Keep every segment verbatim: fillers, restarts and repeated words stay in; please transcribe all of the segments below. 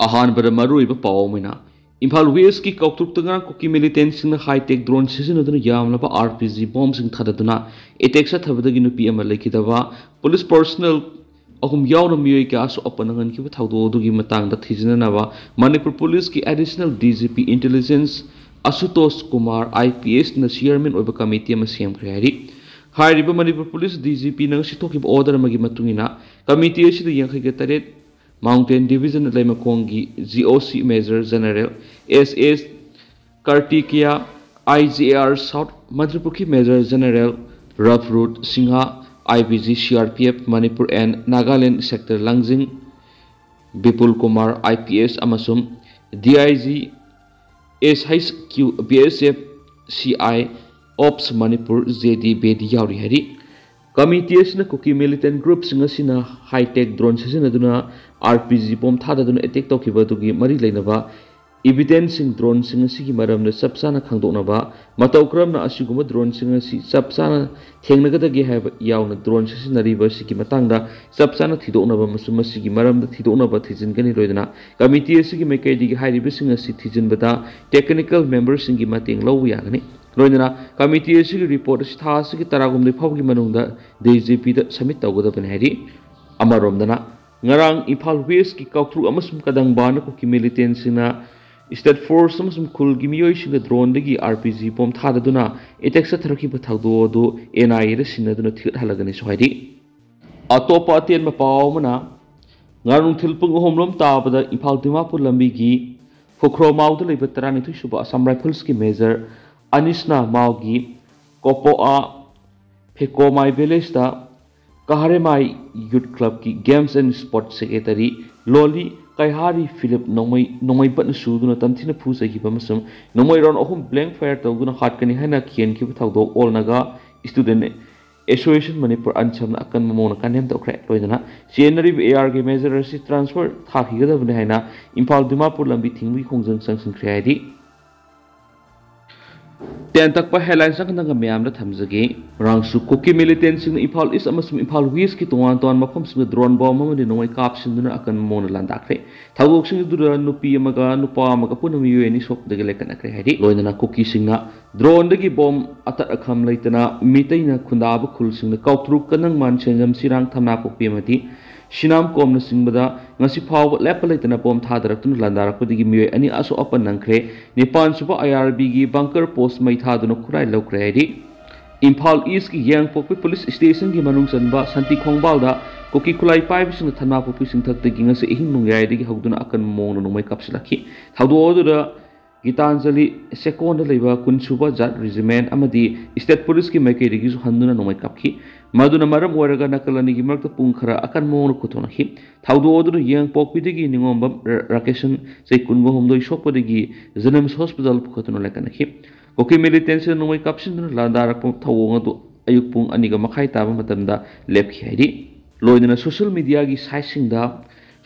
ꯑꯍꯥꯟꯕꯗ ꯃꯔꯨꯑꯣꯏꯕ ꯄꯥꯎ ꯑꯃ ꯑꯣꯏꯅ, ꯏꯝꯐꯥꯜ ꯋꯦꯁꯀꯤ ꯀꯥꯎꯇ꯭ꯔꯨꯛꯇ ꯉꯔꯥꯡ ꯀꯨꯀꯤ ꯃꯤꯂꯤꯇꯦꯟꯁꯤꯡꯅ ꯍꯥꯏꯇꯦꯛ ꯗ꯭ꯔꯣꯟ ꯁꯤꯖꯤꯟꯅꯗꯨꯅ ꯌꯥꯝꯂꯕ ꯑꯥꯔ ꯄꯤ ꯖꯤ ꯕꯣꯝꯁꯤꯡ ꯊꯥꯗꯗꯨꯅ ꯑꯦꯇꯦꯛ ꯆꯠꯊꯕꯗꯒꯤ ꯅꯨꯄꯤ ꯑꯃ ꯂꯩꯈꯤꯗꯕ, ꯄꯨꯂꯤꯁ ꯄꯔꯁꯅꯦꯜ ꯑꯍꯨꯝ ꯌꯥꯎꯅ ꯃꯤꯑꯣꯏ ꯀꯌꯥꯁꯨ ꯑꯄꯟ ꯅꯪꯍꯟꯈꯤꯕ ꯊꯧꯗꯣꯛ ꯑꯗꯨꯒꯤ ꯃꯇꯥꯡꯗ ꯊꯤꯖꯤꯟꯅꯅꯕ ꯃꯅꯤꯄꯨꯔ ꯄꯨꯂꯤꯁꯀꯤ additional D G P intelligence Ashutosh Kumar I P ꯑꯦꯁꯅ ꯆꯤꯌꯔꯃꯦꯟ ꯑꯣꯏꯕ ꯀꯃꯤꯇꯤ ꯑꯃ ꯁꯦꯝꯈ꯭ꯔꯦ ꯍꯥꯏꯔꯤ꯫ ꯍꯥꯏꯔꯤꯕ ꯃꯅꯤꯄꯨꯔ ꯄꯨꯂꯤꯁ ꯗꯤ ꯖꯤ ꯄꯤꯅ ꯉꯁꯤ ꯊꯣꯛꯈꯤꯕ ꯑꯣꯔꯗꯔ ꯑꯃꯒꯤ ꯃꯇꯨꯡ ꯏꯟꯅ, ꯀꯃꯤꯇꯤ ꯑꯁꯤꯗ ꯌꯥꯡꯈꯩꯒ ꯇꯔꯦꯠ, mountain division ꯂꯩꯃꯈꯣꯡꯒꯤ G O C major general S S Kartikeya, I G A R south Mantripukhri major general Ravroop Singh, I B G C R P F Manipur and Nagaland sector Langjing Bipul Kumar I P S ꯑꯃꯁꯨꯡ D I G S H Q B S F C I ops Manipur J D Bedi ꯌꯥꯎꯔꯤ ꯍꯥꯏꯔꯤ꯫ Committee ꯑꯁꯤꯅ Kuki militant ꯒ꯭ꯔꯨꯞꯁꯤꯡ ꯑꯁꯤꯅ high tech drone ꯁꯤꯖꯤꯟꯅꯗꯨꯅ R P G bomb ꯊꯥꯗꯗꯨꯅ attack ꯇꯧꯈꯤꯕ ꯑꯗꯨꯒꯤ ꯃꯔꯤ ꯂꯩꯅꯕ ꯏꯚꯤꯗꯦꯟꯁꯁꯤꯡ, ꯗ꯭ꯔꯣꯟꯁꯤꯡ ꯑꯁꯤꯒꯤ ꯃꯔꯝꯗ ꯆꯞ ꯆꯥꯅ ꯈꯪꯗꯣꯛꯅꯕ, ꯃꯇꯧ ꯀꯔꯝꯅ ꯑꯁꯤꯒꯨꯝꯕ ꯗ꯭ꯔꯣꯟꯁꯤꯡ ꯑꯁꯤ ꯆꯞ ꯆꯥꯅ ꯊꯦꯡꯅꯒꯗꯒꯦ ꯍꯥꯏꯕ ꯌꯥꯎꯅ ꯗ꯭ꯔꯣꯟ ꯁꯤꯖꯤꯟꯅꯔꯤꯕ ꯑꯁꯤꯒꯤ ꯃꯇꯥꯡꯗ ꯆꯞ ꯆꯥꯅ ꯊꯤꯗꯣꯛꯅꯕ ꯑꯃꯁꯨꯡ ꯃꯁꯤꯒꯤ ꯃꯔꯝꯗ ꯊꯤꯗꯣꯛꯅꯕ ꯊꯤꯖꯤꯟꯒꯅꯤ꯫ ꯂꯣꯏꯅꯅ ꯀꯃꯤꯇꯤ ꯑꯁꯤꯒꯤ ꯃꯥꯏꯀꯩꯗꯒꯤ ꯍꯥꯏꯔꯤꯕꯁꯤꯡ ꯑꯁꯤ ꯊꯤꯖꯤꯟꯕꯗ ꯇꯦꯛꯅꯤꯀꯦꯜ ꯃꯦꯝꯕꯔꯁꯤꯡꯒꯤ ꯃꯇꯦꯡ ꯂꯧꯕ ꯌꯥꯒꯅꯤ꯫ ꯂꯣꯏꯅꯅ ꯀꯃꯤꯇꯤ ꯑꯁꯤꯒꯤ ꯔꯤꯄꯣꯔꯠ ꯑꯁꯤ ꯊꯥ ꯑꯁꯤꯒꯤ ꯇꯔꯥꯍꯨꯝꯗꯣꯏ ꯐꯥꯎꯕꯒꯤ ꯃꯅꯨꯡꯗ ꯗꯤ ꯖꯤ ꯄꯤꯗ ꯁꯕꯃꯤꯠ ꯇꯧꯒꯗꯕꯅꯤ ꯍꯥꯏꯔꯤ꯫ ꯑꯃꯔꯣꯝꯗꯅ, ꯉꯔꯥꯡ ꯏꯝꯐꯥꯜ ꯋꯦꯁꯀꯤ ꯀꯥꯎꯇ꯭ꯔꯨꯛ ꯑꯃꯁꯨꯡ ꯀꯗꯪꯕꯥꯅ ꯀꯨꯀꯤ ꯃꯤꯂꯤꯇꯦꯟꯁꯤꯡꯅ ꯁ꯭ꯇꯦꯠ ꯐꯣꯔꯁ ꯑꯃꯁꯨꯡ ꯈꯨꯜꯒꯤ ꯃꯤꯑꯣꯏꯁꯤꯡꯅ ꯗ꯭ꯔꯣꯟꯗꯒꯤ ꯑꯥꯔ ꯄꯤ ꯖꯤ ꯕꯣꯝ ꯊꯥꯗꯗꯨꯅ ꯑꯦꯇꯦꯛ ꯆꯠꯊꯔꯛꯈꯤꯕ ꯊꯧꯗꯣꯛ ꯑꯗꯨ ꯑꯦꯟ ꯑꯥꯏ ꯑꯦꯗ ꯁꯤꯟꯅꯗꯨꯅ ꯊꯤꯒꯠꯍꯜꯂꯒꯅꯤꯁꯨ ꯍꯥꯏꯔꯤ꯫ ꯑꯇꯣꯞꯄ ꯑꯇꯦꯟꯕ ꯄꯥꯎ ꯑꯃꯅ, ꯉꯔꯥꯡ ꯅꯨꯡꯊꯤꯜ ꯄꯨꯡ ꯑꯍꯨꯝ ꯂꯣꯝ ꯇꯥꯕꯗ ꯏꯝꯐꯥꯜ ꯗꯤꯃꯥꯄꯨꯔ ꯂꯝꯕꯤꯒꯤ ꯈꯨꯈ꯭ꯔꯣꯃꯥꯎꯗ ꯂꯩꯕ ꯇꯔꯥꯅꯤꯊꯣꯏ ꯁꯨꯕ ꯑꯁꯥꯝ ꯔꯥꯏꯐꯜꯁꯀꯤ ꯃꯦꯖꯔ ꯑꯅꯤꯁꯅꯥ ꯃꯥꯎꯒꯤ ꯀꯣꯄꯣꯑꯥ ꯐꯦꯀꯣꯃꯥꯏ ꯚꯤꯂꯦꯖꯇ ꯀꯍꯥꯔꯦꯃꯥꯏ ꯌꯨꯠ ꯀ꯭ꯂꯕꯀꯤ games and sports secretary ꯂꯣꯂꯤ ꯀꯩꯍꯥꯔꯤ Philip ꯅꯣꯡꯃꯩ, ꯅꯣꯡꯃꯩ ꯕꯠꯅ ꯁꯨꯗꯨꯅ ꯇꯝꯊꯤꯅ ꯐꯨꯖꯈꯤꯕ ꯑꯃꯁꯨꯡ ꯅꯣꯡꯃꯩ ꯔꯥꯎꯟ ꯑꯍꯨꯝ ꯕ꯭ꯂꯦꯡ ꯐꯥꯌꯔ ꯇꯧꯗꯨꯅ ꯍꯥꯠꯀꯅꯤ ꯍꯥꯏꯅ ꯀꯤꯍꯟꯈꯤꯕ ꯊꯧꯗꯣꯛ all Naga student association Manipur, ꯑꯟꯁꯝꯅ ꯑꯀꯟꯕ ꯃꯑꯣꯡꯗ ꯀꯟꯗꯦꯝ ꯇꯧꯈ꯭ꯔꯦ꯫ ꯂꯣꯏꯅꯅ ꯆꯦꯟꯅꯔꯤꯕ ꯑꯦ ꯑꯥꯔꯒꯤ ꯃꯦꯖꯔ ꯑꯁꯤ ꯇ꯭ꯔꯥꯟꯁꯐꯔ ꯊꯥꯈꯤꯒꯗꯕꯅꯤ ꯍꯥꯏꯅ ꯏꯝꯐꯥꯜ ꯗꯤꯃꯥꯄꯨꯔ ꯂꯝꯕꯤ ꯊꯤꯡꯕꯒꯤ ꯈꯣꯡꯖꯪ ꯆꯪꯁꯤꯟꯈ꯭ꯔꯦ ꯍꯥꯏꯔꯤ꯫ ꯇꯦꯟ ꯇꯛꯄ headlines ꯑꯃꯈꯛꯇꯪꯒ ꯃꯌꯥꯝꯗ ꯊꯝꯖꯒꯦ꯫ ꯉꯔꯥꯡꯁꯨ ꯀꯨꯀꯤ militantꯁꯤꯡꯅ ꯏꯝꯐꯥꯜ East ꯑꯃꯁꯨꯡ ꯏꯝꯐꯥꯜ Westꯀꯤ ꯇꯣꯉꯥꯟ ꯇꯣꯉꯥꯟꯕ ꯃꯐꯝꯁꯤꯡꯗ drone bomb ꯑꯃꯗꯤ ꯅꯣꯡꯃꯩ ꯀꯥꯞꯁꯤꯟꯗꯨꯅ ꯑꯀꯟꯕ ꯃꯑꯣꯡꯗ ꯂꯥꯟꯗꯥꯈ꯭ꯔꯦ꯫ ꯊꯧꯗꯣꯛꯁꯤꯡ ꯑꯗꯨꯗ ꯅꯨꯄꯤ ꯑꯃꯒ ꯅꯨꯄꯥ ꯑꯃꯒ ꯄꯨꯟꯅ ꯃꯤꯑꯣꯏ ꯑꯅꯤ ꯁꯣꯛꯄꯗꯒꯤ ꯂꯩꯈꯠꯅꯈ꯭ꯔꯦ ꯍꯥꯏꯔꯤ꯫ ꯂꯣꯏꯅꯅ ꯀꯨꯀꯤꯁꯤꯡꯅ droneꯗꯒꯤ bomb ꯑꯇꯠ ꯑꯈꯝ ꯂꯩꯇꯅ ꯃꯤꯇꯩꯅ ꯈꯨꯟꯗꯥꯕ ꯈꯨꯜꯁꯤꯡꯗ ꯀꯥꯎꯇ꯭ꯔꯨꯛ ꯀꯅꯪꯃꯥꯟ ꯁꯦꯟꯖꯝ ꯁꯤꯔꯥꯡ ꯊꯝꯅꯥꯄꯣꯛꯄꯤ ꯑꯃꯗꯤ ꯁꯤꯅꯥꯝ ꯀꯣꯝꯅꯆꯤꯡꯕꯗ ꯉꯁꯤ ꯐꯥꯎꯕ ꯂꯦꯞꯄ ꯂꯩꯇꯅ bomb ꯊꯥꯗꯔꯛꯇꯨꯅ ꯂꯥꯟꯗꯥꯔꯛꯄꯗꯒꯤ ꯃꯤꯑꯣꯏ ꯑꯅꯤ ꯑꯁꯣꯛ ꯑꯄꯟ ꯅꯪꯈ꯭ꯔꯦ꯫ ꯅꯤꯄꯥꯟ ꯁꯨꯕ IRBꯒꯤ bunker post ꯃꯩ ꯊꯥꯗꯨꯅ ꯈꯨꯠꯂꯥꯏ ꯂꯧꯈ꯭ꯔꯦ ꯍꯥꯏꯔꯤ꯫ ꯏꯝꯐꯥꯜ Eastꯀꯤ ꯌꯥꯏꯉꯪꯄꯣꯛꯄꯤ police stationꯒꯤ ꯃꯅꯨꯡ ꯆꯟꯕ ꯁꯥꯟꯇꯤ ꯈꯣꯡꯕꯥꯜꯗ ꯀꯨꯀꯤ ꯈꯨꯠꯂꯥꯏ ꯄꯥꯏꯕꯁꯤꯡꯅ ꯊꯝꯅꯥꯄꯣꯛꯄꯤ ꯆꯤꯡꯊꯛꯇꯒꯤ ꯉꯁꯤ ꯑꯍꯤꯡ ꯅꯣꯡꯌꯥꯏꯗꯒꯤ ꯍꯧꯗꯨꯅ ꯑꯀꯟꯕ ꯃꯑꯣꯡꯗ ꯅꯣꯡꯃꯩ ꯀꯥꯞꯁꯤꯜꯂꯛꯈꯤ꯫ ꯊꯧꯗꯣꯛ ꯑꯗꯨꯗ ꯒꯤꯇꯥꯟꯖꯂꯤ ꯁꯦꯀꯣꯟꯗ ꯂꯩꯕ ꯀꯨꯟꯁꯨꯕ ꯖꯥꯠ regiment ꯑꯃꯗꯤ state policeꯀꯤ ꯃꯥꯏꯀꯩꯗꯒꯤꯁꯨ ꯍꯟꯗꯨꯅ ꯅꯣꯡꯃꯩ ꯀꯥꯞꯈꯤ꯫ ꯃꯗꯨꯅ ꯃꯔꯝ ꯑꯣꯏꯔꯒ ꯅꯥꯀꯜ ꯑꯅꯤꯒꯤ ꯃꯔꯛꯇ ꯄꯨꯡ ꯈꯔ ꯑꯀꯟꯕ ꯃꯑꯣꯡꯗ ꯈꯨꯠꯊꯣꯛꯅꯈꯤ꯫ ꯊꯧꯗꯣꯛ ꯑꯗꯨꯅ ꯌꯥꯏꯉꯪꯄꯣꯛꯄꯤꯗꯒꯤ ꯅꯤꯉꯣꯝꯕꯝ ꯔ-, ꯔꯥꯀꯦꯁꯟ, ꯆꯍꯤ ꯀꯨꯟꯒ ꯍꯨꯝꯗꯣꯏ ꯁꯣꯛꯄꯗꯒꯤ JNIMS hospital ꯄꯨꯈꯠꯇꯨꯅ ꯂꯥꯏꯀꯠꯅꯈꯤ꯫ ꯀꯨꯀꯤ militantꯁꯤꯡꯅ ꯅꯣꯡꯃꯩ ꯀꯥꯞꯁꯤꯟꯗꯨꯅ ꯂꯥꯟꯗꯥꯔꯛꯄ ꯊꯧꯑꯣꯡ ꯑꯗꯨ ꯑꯌꯨꯛ ꯄꯨꯡ ꯑꯅꯤꯒ ꯃꯈꯥꯏ ꯇꯥꯕ ꯃꯇꯝꯗ ꯂꯦꯞꯈꯤ ꯍꯥꯏꯔꯤ꯫ ꯂꯣꯏꯅꯅ social mediaꯒꯤ siteꯁꯤꯡꯗ,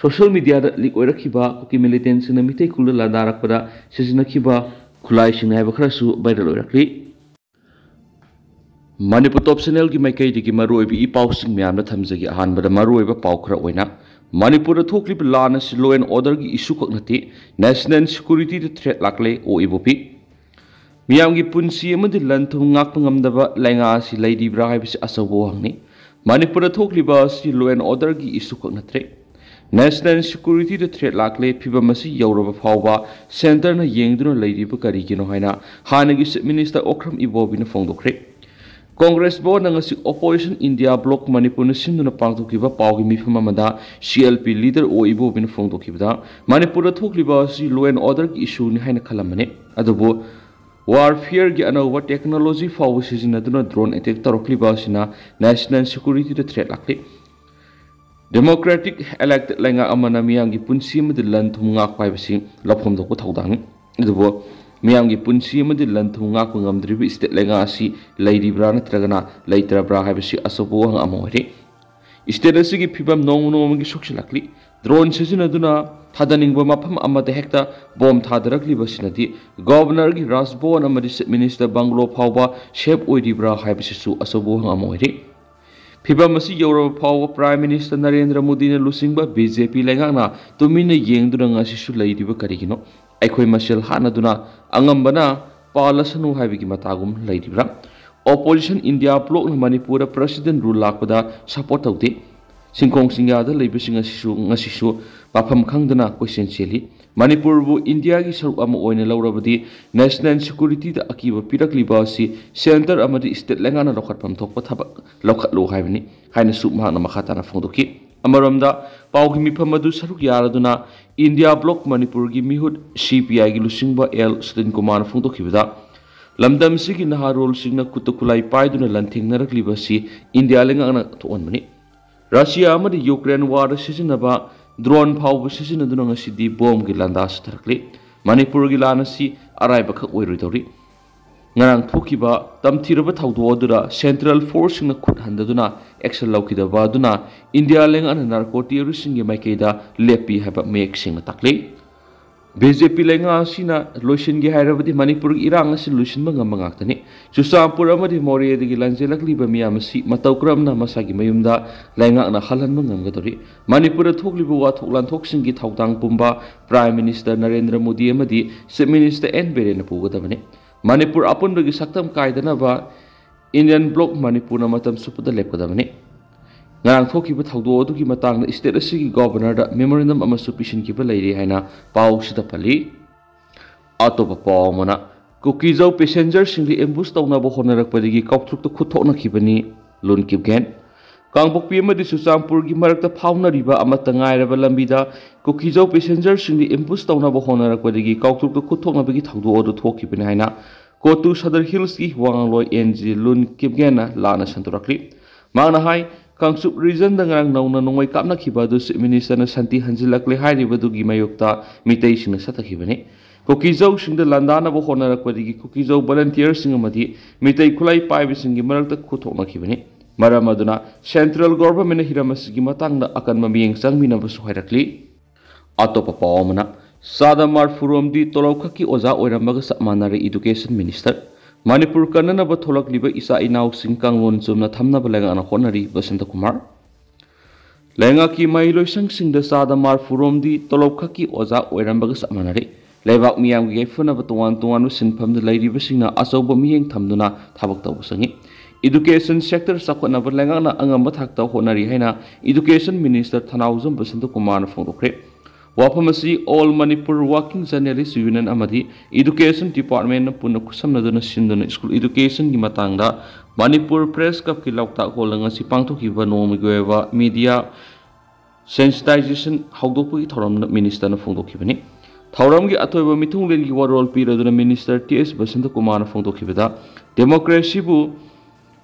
social mediaꯗ leak ꯑꯣꯏꯔꯛꯈꯤꯕ ꯀꯨꯀꯤ militantꯁꯤꯡꯅ ꯃꯤꯇꯩ ꯈꯨꯜꯗ ꯂꯥꯟꯗꯥꯔꯛꯄꯗ ꯁꯤꯖꯤꯟꯅꯈꯤꯕ ꯈꯨꯠꯂꯥꯏꯁꯤꯡ ꯍꯥꯏꯕ ꯈꯔꯁꯨ viral ꯑꯣꯏꯔꯛꯂꯤ꯫ ꯃꯅꯤꯄꯨꯔ Top Channelꯒꯤ ꯃꯥꯏꯀꯩꯗꯒꯤ ꯃꯔꯨꯑꯣꯏꯕ ꯏ ꯄꯥꯎꯁꯤꯡ ꯃꯌꯥꯝꯗ ꯊꯝꯖꯒꯦ꯫ ꯑꯍꯥꯟꯕꯗ ꯃꯔꯨꯑꯣꯏꯕ ꯄꯥꯎ ꯈꯔ ꯑꯣꯏꯅ, ꯃꯅꯤꯄꯨꯔꯗ ꯊꯣꯛꯂꯤꯕ ꯂꯥꯟ ꯑꯁꯤ law and orderꯒꯤ issue ꯈꯛ ꯅꯠꯇꯦ, national securityꯗ threat ꯂꯥꯛꯂꯦ, ꯑꯣ ꯏꯕꯣꯕꯤ꯫ ꯃꯤꯌꯥꯝꯒꯤ ꯄꯨꯟꯁꯤ ꯑꯃꯗꯤ ꯂꯟ ꯊꯨꯝ ꯉꯥꯛꯄ ꯉꯝꯗꯕ ꯂꯩꯉꯥꯛ ꯑꯁꯤ ꯂꯩꯔꯤꯕ꯭ꯔꯥ ꯍꯥꯏꯕꯁꯤ ꯑꯆꯧꯕ ꯋꯥꯍꯪꯅꯤ꯫ ꯃꯅꯤꯄꯨꯔꯗ ꯊꯣꯛꯂꯤꯕ ꯑꯁꯤ law and orderꯒꯤ issue ꯈꯛ ꯅꯠꯇ꯭ꯔꯦ꯫ National securityꯗ threat ꯂꯥꯛꯂꯦ, ꯐꯤꯚꯝ ꯑꯁꯤ ꯌꯧꯔꯕ ꯐꯥꯎꯕ centreꯅ ꯌꯦꯡꯗꯨꯅ ꯂꯩꯔꯤꯕ ꯀꯔꯤꯒꯤꯅꯣ ꯍꯥꯏꯅ ꯍꯥꯟꯅꯒꯤ Chief Minister ꯑꯣꯀ꯭ꯔꯝ ꯏꯕꯣꯕꯤꯅ ꯐꯣꯡꯗꯣꯛꯈ꯭ꯔꯦ꯫ Congress ꯚꯣꯠꯅ ꯉꯁꯤ Opposition India Bloc ꯃꯅꯤꯄꯨꯔꯅ ꯁꯤꯟꯗꯨꯅ ꯄꯥꯡꯊꯣꯛꯈꯤꯕ ꯄꯥꯎꯒꯤ ꯃꯤꯐꯝ ꯑꯃꯗ CLP leader ꯑꯣ ꯏꯕꯣꯕꯤꯅ ꯐꯣꯡꯗꯣꯛꯈꯤꯕꯗ, ꯃꯅꯤꯄꯨꯔꯗ ꯊꯣꯛꯂꯤꯕ ꯑꯁꯤ law and orderꯒꯤ issueꯅꯤ ꯍꯥꯏꯅ ꯈꯜꯂꯝꯕꯅꯤ, ꯑꯗꯨꯕꯨ warfareꯒꯤ ꯑꯅꯧꯕ technology ꯐꯥꯎꯕ ꯁꯤꯖꯤꯟꯅꯗꯨꯅ drone attack ꯇꯧꯔꯛꯂꯤꯕ ꯑꯁꯤꯅ national securityꯗ threat ꯂꯥꯛꯂꯤ꯫ Democratic elected ꯂꯩꯉꯥꯛ ꯑꯃꯅ ꯃꯤꯌꯥꯝꯒꯤ ꯄꯨꯟꯁꯤ ꯑꯃꯗꯤ ꯂꯟ ꯊꯨꯝ ꯉꯥꯛꯄ ꯍꯥꯏꯕꯁꯤ ꯂꯧꯐꯝ ꯊꯣꯛꯄ ꯊꯧꯗꯥꯡꯅꯤ꯫ ꯑꯗꯨꯕꯨ ꯃꯤꯌꯥꯝꯒꯤ ꯄꯨꯟꯁꯤ ꯑꯃꯗꯤ ꯂꯟ ꯊꯨꯝ ꯉꯥꯛꯄ ꯉꯝꯗ꯭ꯔꯤꯕ state ꯂꯩꯉꯥꯛ ꯑꯁꯤ ꯂꯩꯔꯤꯕ꯭ꯔꯥ ꯅꯠꯇ꯭ꯔꯒꯅ ꯂꯩꯇ꯭ꯔꯕ꯭ꯔꯥ ꯍꯥꯏꯕꯁꯤ ꯑꯆꯧꯕ ꯋꯥꯍꯪ ꯑꯃ ꯑꯣꯏꯔꯤ꯫ State ꯑꯁꯤꯒꯤ ꯐꯤꯕꯝ ꯅꯣꯡꯃ ꯅꯣꯡꯃꯒꯤ ꯁꯣꯛꯆꯤꯜꯂꯛꯂꯤ꯫ Drone ꯁꯤꯖꯤꯟꯅꯗꯨꯅ ꯊꯥꯗꯅꯤꯡꯕ ꯃꯐꯝ ꯑꯃꯗ ꯍꯦꯛꯇ ꯕꯣꯝ ꯊꯥꯗꯔꯛꯂꯤꯕꯁꯤꯅꯗꯤ ꯒꯣꯚꯔꯅꯔꯒꯤ ꯔꯥꯖꯚꯋꯟ ꯑꯃꯗꯤ ꯆꯤꯐ ꯃꯤꯅꯤꯁꯇꯔ ꯕꯪꯒ꯭ꯂꯣ ꯐꯥꯎꯕ ꯁꯦꯐ ꯑꯣꯏꯔꯤꯕ꯭ꯔꯥ ꯍꯥꯏꯕꯁꯤꯁꯨ ꯑꯆꯧꯕ ꯋꯥꯍꯪ ꯑꯃ ꯑꯣꯏꯔꯤ꯫ ꯐꯤꯚꯝ ꯑꯁꯤ ꯌꯧꯔꯕ ꯐꯥꯎꯕ ꯄ꯭ꯔꯥꯏꯝ ꯃꯤꯅꯤꯁꯇꯔ ꯅꯔꯦꯟꯗ꯭ꯔ ꯃꯣꯗꯤꯅ ꯂꯨꯆꯤꯡꯕ ꯕꯤ ꯖꯦ ꯄꯤ ꯂꯩꯉꯥꯛꯅ ꯇꯨꯃꯤꯟꯅ ꯌꯦꯡꯗꯨꯅ ꯉꯁꯤꯁꯨ ꯂꯩꯔꯤꯕ ꯀꯔꯤꯒꯤꯅꯣ? ꯑꯩꯈꯣꯏ ꯃꯁꯦꯜ ꯍꯥꯠꯅꯗꯨꯅ ꯑꯉꯝꯕꯅ ꯄꯥꯜꯂꯁꯅꯨ ꯍꯥꯏꯕꯒꯤ ꯃꯇꯥꯒꯨꯝ ꯂꯩꯔꯤꯕ꯭ꯔꯥ? ꯑꯣꯄꯣꯖꯤꯁꯟ ꯏꯟꯗꯤꯌꯥ ꯕ꯭ꯂꯣꯛꯅ ꯃꯅꯤꯄꯨꯔꯗ ꯄ꯭ꯔꯁꯤꯗꯦꯟ ꯔꯨꯜ ꯂꯥꯛꯄꯗ ꯁꯄꯣꯔꯠ ꯇꯧꯗꯦ꯫ ꯁꯤꯟꯈꯣꯡ ꯁꯤꯡꯌꯥꯗ ꯂꯩꯕꯁꯤꯡ ꯑꯁꯤꯁꯨ ꯉꯁꯤꯁꯨ ꯄꯥꯐꯝ ꯈꯪꯗꯅ ꯀꯣꯏꯆꯦꯟ ꯆꯦꯜꯂꯤ꯫ ꯃꯅꯤꯄꯨꯔꯕꯨ ꯏꯟꯗꯤꯌꯥꯒꯤ ꯁꯔꯨꯛ ꯑꯃ ꯑꯣꯏꯅ ꯂꯧꯔꯕꯗꯤ ꯅꯦꯁꯅꯦꯜ ꯁꯦꯀ꯭ꯌꯨꯔꯤꯇꯤꯗ ꯑꯀꯤꯕ ꯄꯤꯔꯛꯂꯤꯕ ꯑꯁꯤ ꯁꯦꯟꯇꯔ ꯑꯃꯗꯤ ꯁ꯭ꯇꯦꯠ ꯂꯩꯉꯥꯛꯅ ꯂꯧꯈꯠꯐꯝ ꯊꯣꯛꯄ ꯊꯕꯛ ꯂꯧꯈꯠꯂꯨ ꯍꯥꯏꯕꯅꯤ ꯍꯥꯏꯅꯁꯨ ꯃꯍꯥꯛꯅ ꯃꯈꯥ ꯇꯥꯅ ꯐꯣꯡꯗꯣꯛꯈꯤ꯫ ꯑꯃꯔꯣꯝꯗ ꯄꯥꯎꯒꯤ ꯃꯤꯐꯝ ꯑꯗꯨ ꯁꯔꯨꯛ ꯌꯥꯔꯗꯨꯅ ꯏꯟꯗꯤꯌꯥ ꯕ꯭ꯂꯣꯛ ꯃꯅꯤꯄꯨꯔꯒꯤ ꯃꯤꯍꯨꯠ ꯁꯤ ꯄꯤ ꯑꯥꯏꯒꯤ ꯂꯨꯆꯤꯡꯕ ꯑꯦꯜ ꯁꯨꯗꯤꯟ ꯀꯨꯃꯥꯔꯅ ꯐꯣꯡꯗꯣꯛꯈꯤꯕꯗ, ꯂꯝꯗꯝꯁꯤꯒꯤ ꯅꯍꯥꯔꯣꯜꯁꯤꯡꯅ ꯈꯨꯠꯇ ꯈꯨꯠꯂꯥꯏ ꯄꯥꯏꯗꯨꯅ ꯂꯥꯟꯊꯦꯡꯅꯔꯛꯂꯤꯕ ꯑꯁꯤ ꯏꯟꯗꯤꯌꯥ ꯂꯩꯉꯥꯛꯅ ꯊꯣꯛꯍꯟꯕꯅꯤ꯫ ꯔꯁꯤꯌꯥ ꯑꯃꯗꯤ ꯌꯨꯀ꯭ꯔꯦꯟ ꯋꯥꯔꯗ ꯁꯤꯖꯤꯟꯅꯕ ꯗ꯭ꯔꯣꯟ ꯐꯥꯎꯕ ꯁꯤꯖꯤꯟꯅꯗꯨꯅ ꯉꯁꯤꯗꯤ ꯕꯣꯝꯒꯤ ꯂꯥꯟꯗꯥ ꯆꯠꯊꯔꯛꯂꯤ꯫ ꯃꯅꯤꯄꯨꯔꯒꯤ ꯂꯥꯟ ꯑꯁꯤ ꯑꯔꯥꯏꯕꯈꯛ ꯑꯣꯏꯔꯣꯏꯗꯧꯔꯤ꯫ ꯉꯔꯥꯡ ꯊꯣꯛꯈꯤꯕ ꯇꯝꯊꯤꯔꯕ ꯊꯧꯗꯣꯛ ꯑꯗꯨꯗ ꯁꯦꯟꯇ꯭ꯔꯦꯜ ꯐꯣꯔꯁꯁꯤꯡꯅ ꯈꯨꯠ ꯍꯟꯗꯗꯨꯅ ꯑꯦꯛꯁꯟ ꯂꯧꯈꯤꯗꯕ ꯑꯗꯨꯅ ꯏꯟꯗꯤꯌꯥ ꯂꯩꯉꯥꯛꯅ ꯅꯥꯔꯀꯣ ꯇꯦꯔꯣꯔꯤꯁꯁꯤꯡꯒꯤ ꯃꯥꯏꯀꯩꯗ ꯂꯦꯞꯄꯤ ꯍꯥꯏꯕ ꯃꯌꯦꯛ ꯁꯦꯡꯅ ꯇꯥꯛꯂꯤ꯫ ꯕꯤ ꯖꯦ ꯄꯤ ꯂꯩꯉꯥꯛ ꯑꯁꯤꯅ ꯂꯣꯏꯁꯤꯟꯒꯦ ꯍꯥꯏꯔꯕꯗꯤ ꯃꯅꯤꯄꯨꯔꯒꯤ ꯏꯔꯥꯡ ꯑꯁꯤ ꯂꯣꯏꯁꯤꯟꯕ ꯉꯝꯕ ꯉꯥꯛꯇꯅꯤ꯫ ꯆꯨꯔꯆꯥꯟꯄꯨꯔ ꯑꯃꯗꯤ ꯃꯣꯔꯦꯗꯒꯤ ꯂꯥꯟꯖꯦꯜꯂꯛꯂꯤꯕ ꯃꯤꯌꯥꯝ ꯑꯁꯤ ꯃꯇꯧ ꯀꯔꯝꯅ ꯃꯁꯥꯒꯤ ꯃꯌꯨꯝꯗ ꯂꯩꯉꯥꯛꯅ ꯍꯜꯍꯟꯕ ꯉꯝꯒꯗꯧꯔꯤ? ꯃꯅꯤꯄꯨꯔꯗ ꯊꯣꯛꯂꯤꯕ ꯋꯥꯊꯣꯛ ꯂꯥꯟꯊꯣꯛꯁꯤꯡꯒꯤ ꯊꯧꯗꯥꯡ ꯄꯨꯝꯕ ꯄ꯭ꯔꯥꯏꯝ ꯃꯤꯅꯤꯁꯇꯔ ꯅꯔꯦꯟꯗ꯭ꯔ ꯃꯣꯗꯤ ꯑꯃꯗꯤ ꯆꯤꯐ ꯃꯤꯅꯤꯁꯇꯔ ꯑꯦꯟ ꯕꯤꯔꯦꯟꯅ ꯄꯨꯒꯗꯕꯅꯤ꯫ ꯃꯅꯤꯄꯨꯔ ꯑꯄꯨꯟꯕꯒꯤ ꯁꯛꯇꯝ ꯀꯥꯏꯗꯅꯕ ꯏꯟꯗꯤꯌꯥꯟ ꯕ꯭ꯂꯣꯛ ꯃꯅꯤꯄꯨꯔꯅ ꯃꯇꯝ ꯆꯨꯞꯄꯗ ꯂꯦꯞꯀꯗꯕꯅꯤ꯫ ꯉꯔꯥꯡ ꯊꯣꯛꯈꯤꯕ ꯊꯧꯗꯣꯛ ꯑꯗꯨꯒꯤ ꯃꯇꯥꯡꯗ ꯁ꯭ꯇꯦꯠ ꯑꯁꯤꯒꯤ ꯒꯣꯚꯔꯅꯔꯗ ꯃꯦꯃꯣꯔꯦꯟꯗꯝ ꯑꯃꯁꯨ ꯄꯤꯁꯤꯟꯈꯤꯕ ꯂꯩꯔꯦ ꯍꯥꯏꯅ ꯄꯥꯎꯁꯤꯗ ꯄꯜꯂꯤ꯫ ꯑꯇꯣꯞꯄ ꯄꯥꯎ ꯑꯃꯅ, ꯀꯨꯀꯤꯖꯧ ꯄꯦꯁꯦꯟꯖꯔꯁꯤꯡꯗ ꯑꯦꯝꯕꯨꯁ ꯇꯧꯅꯕ ꯍꯣꯠꯅꯔꯛꯄꯗꯒꯤ ꯀꯥꯎꯊ꯭ꯔꯨꯛꯇ ꯈꯨꯠ ꯊꯣꯛꯅꯈꯤꯕꯅꯤ꯫ ꯂꯨꯟ ꯀꯤꯞꯒꯦꯟ꯫ ꯀꯥꯡꯄꯣꯛꯄꯤ ꯑꯃꯗꯤ ꯆꯨꯔꯆꯥꯟꯄꯨꯔꯒꯤ ꯃꯔꯛꯇ ꯐꯥꯎꯅꯔꯤꯕ ꯑꯃꯠꯇ ꯉꯥꯏꯔꯕ ꯂꯝꯕꯤꯗ ꯀꯨꯀꯤꯖꯧ ꯄꯦꯁꯦꯟꯖꯔꯁꯤꯡꯗ ꯑꯦꯝꯕꯨꯁ ꯇꯧꯅꯕ ꯍꯣꯠꯅꯔꯛꯄꯗꯒꯤ ꯀꯥꯎꯊ꯭ꯔꯨꯛꯇ ꯈꯨꯠ ꯊꯣꯛꯅꯕꯒꯤ ꯊꯧꯗꯣꯛ ꯑꯗꯨ ꯊꯣꯛꯈꯤꯕꯅꯤ ꯍꯥꯏꯅ ꯀꯣꯇꯨ ꯁꯗꯔ ꯍꯤꯜꯁꯀꯤ ꯋꯥꯉꯥꯡꯂꯣꯏ ꯑꯦꯟ ꯖꯤ ꯂꯨꯟ ꯀꯤꯞꯒꯦꯟꯅ ꯂꯥꯟꯅ ꯁꯟꯗꯣꯔꯛꯂꯤ꯫ ꯃꯍꯥꯛꯅ ꯍꯥꯏ, ꯀꯥꯡꯆꯨꯞ ꯔꯤꯖꯟꯗ ꯉꯔꯥꯡ ꯅꯧꯅ ꯅꯣꯡꯃꯩ ꯀꯥꯞꯅꯈꯤꯕ ꯑꯗꯨ ꯆꯤꯐ ꯃꯤꯅꯤꯁꯇꯔꯅ ꯁꯥꯟꯇꯤ ꯍꯟꯖꯤꯜꯂꯛꯂꯦ ꯍꯥꯏꯔꯤꯕꯗꯨꯒꯤ ꯃꯥꯌꯣꯛꯇ ꯃꯤꯇꯩꯁꯤꯡꯅ ꯆꯠꯊꯈꯤꯕꯅꯤ꯫ ꯀꯨꯀꯤꯖꯧꯁꯤꯡꯗ ꯂꯥꯟꯗꯥꯅꯕ ꯍꯣꯠꯅꯔꯛꯄꯗꯒꯤ ꯀꯨꯀꯤꯖꯧ ꯚꯣꯂꯟꯇꯤꯌꯔꯁꯤꯡ ꯑꯃꯗꯤ ꯃꯤꯇꯩ ꯈꯨꯠꯂꯥꯏ ꯄꯥꯏꯕꯁꯤꯡꯒꯤ ꯃꯔꯛꯇ ꯈꯨꯠ ꯊꯣꯛꯅꯈꯤꯕꯅꯤ꯫ ꯃꯔꯝ ꯑꯗꯨꯅ ꯁꯦꯟꯇ꯭ꯔꯦꯜ ꯒꯣꯚꯔꯟꯃꯦꯟꯠꯅ ꯍꯤꯔꯝ ꯑꯁꯤꯒꯤ ꯃꯇꯥꯡꯗ ꯑꯀꯟꯕ ꯃꯤꯠꯌꯦꯡ ꯆꯪꯃꯤꯟꯅꯕꯁꯨ ꯍꯥꯏꯔꯛꯂꯤ꯫ ꯑꯇꯣꯞꯄ ꯄꯥꯎ ꯑꯃꯅ, ꯆꯥꯗ ꯃꯔꯐꯨꯔꯣꯝꯗꯤ ꯇꯣꯂꯣꯞ ꯈꯛꯀꯤ ꯑꯣꯖꯥ ꯑꯣꯏꯔꯝꯕꯒ ꯆꯞ ꯃꯥꯟꯅꯔꯦ꯫ Education Minister, ꯃꯅꯤꯄꯨꯔ ꯀꯟꯅꯅꯕ ꯊꯣꯛꯂꯛꯂꯤꯕ ꯏꯆꯥ ꯏꯅꯥꯎꯁꯤꯡ ꯀꯥꯡꯂꯣꯟ ꯆꯨꯝꯅ ꯊꯝꯅꯕ ꯂꯩꯉꯥꯛꯅ ꯍꯣꯠꯅꯔꯤ꯫ ꯕꯁꯟꯇ ꯀꯨꯃꯥꯔ, ꯂꯩꯉꯥꯛꯀꯤ ꯃꯍꯩꯂꯣꯏꯁꯪꯁꯤꯡꯗ ꯆꯥꯗ ꯃꯔꯐꯨꯔꯣꯝꯗꯤ ꯇꯣꯂꯣꯞ ꯈꯛꯀꯤ ꯑꯣꯖꯥ ꯑꯣꯏꯔꯝꯕꯒ ꯆꯞ ꯃꯥꯟꯅꯔꯦ꯫ ꯂꯩꯕꯥꯛ ꯃꯤꯌꯥꯝꯒꯤ ꯌꯥꯏꯐꯅꯕ ꯇꯣꯉꯥꯟ ꯇꯣꯉꯥꯟꯕ ꯁꯤꯟꯐꯝꯗ ꯂꯩꯔꯤꯕꯁꯤꯡꯅ ꯑꯆꯧꯕ ꯃꯤꯠꯌꯦꯡ ꯊꯝꯗꯨꯅ ꯊꯕꯛ ꯇꯧꯕ ꯆꯪꯏ꯫ Education sector ꯆꯥꯎꯈꯠꯅꯕ ꯂꯩꯉꯥꯛꯅ ꯑꯉꯝꯕ ꯊꯥꯛꯇ ꯍꯣꯠꯅꯔꯤ ꯍꯥꯏꯅ Education Minister ꯊꯅꯥꯎꯖꯝ ꯕꯁꯟꯇ ꯀꯨꯃꯥꯔꯅ ꯐꯣꯡꯗꯣꯛꯈ꯭ꯔꯦ꯫ ꯋꯥꯐꯝ ꯑꯁꯤ All Manipur Working Journalist Union ꯑꯃꯗꯤ Education Departmentꯅ ꯄꯨꯟꯅ ꯈꯨꯠꯁꯝꯅꯗꯨꯅ ꯁꯤꯟꯗꯨꯅ school educationꯒꯤ ꯃꯇꯥꯡꯗ ꯃꯅꯤꯄꯨꯔ Press Clubꯀꯤ ꯂꯧꯇꯥꯛ ꯍꯣꯜꯗ ꯉꯁꯤ ꯄꯥꯡꯊꯣꯛꯈꯤꯕ ꯅꯣꯡꯃꯒꯤ ꯑꯣꯏꯕ media sensitization ꯍꯧꯗꯣꯛꯄꯒꯤ ꯊꯧꯔꯝꯗ ministerꯅ ꯐꯣꯡꯗꯣꯛꯈꯤꯕꯅꯤ꯫ ꯊꯧꯔꯝꯒꯤ ꯑꯊꯣꯏꯕ ꯃꯤꯊꯨꯡꯂꯦꯟꯒꯤ ꯋꯥꯔꯣꯜ ꯄꯤꯔꯗꯨꯅ Minister ꯇꯤ ꯑꯦꯁ ꯕꯁꯟꯇ ꯀꯨꯃꯥꯔꯅ ꯐꯣꯡꯗꯣꯛꯈꯤꯕꯗ, democracyꯕꯨ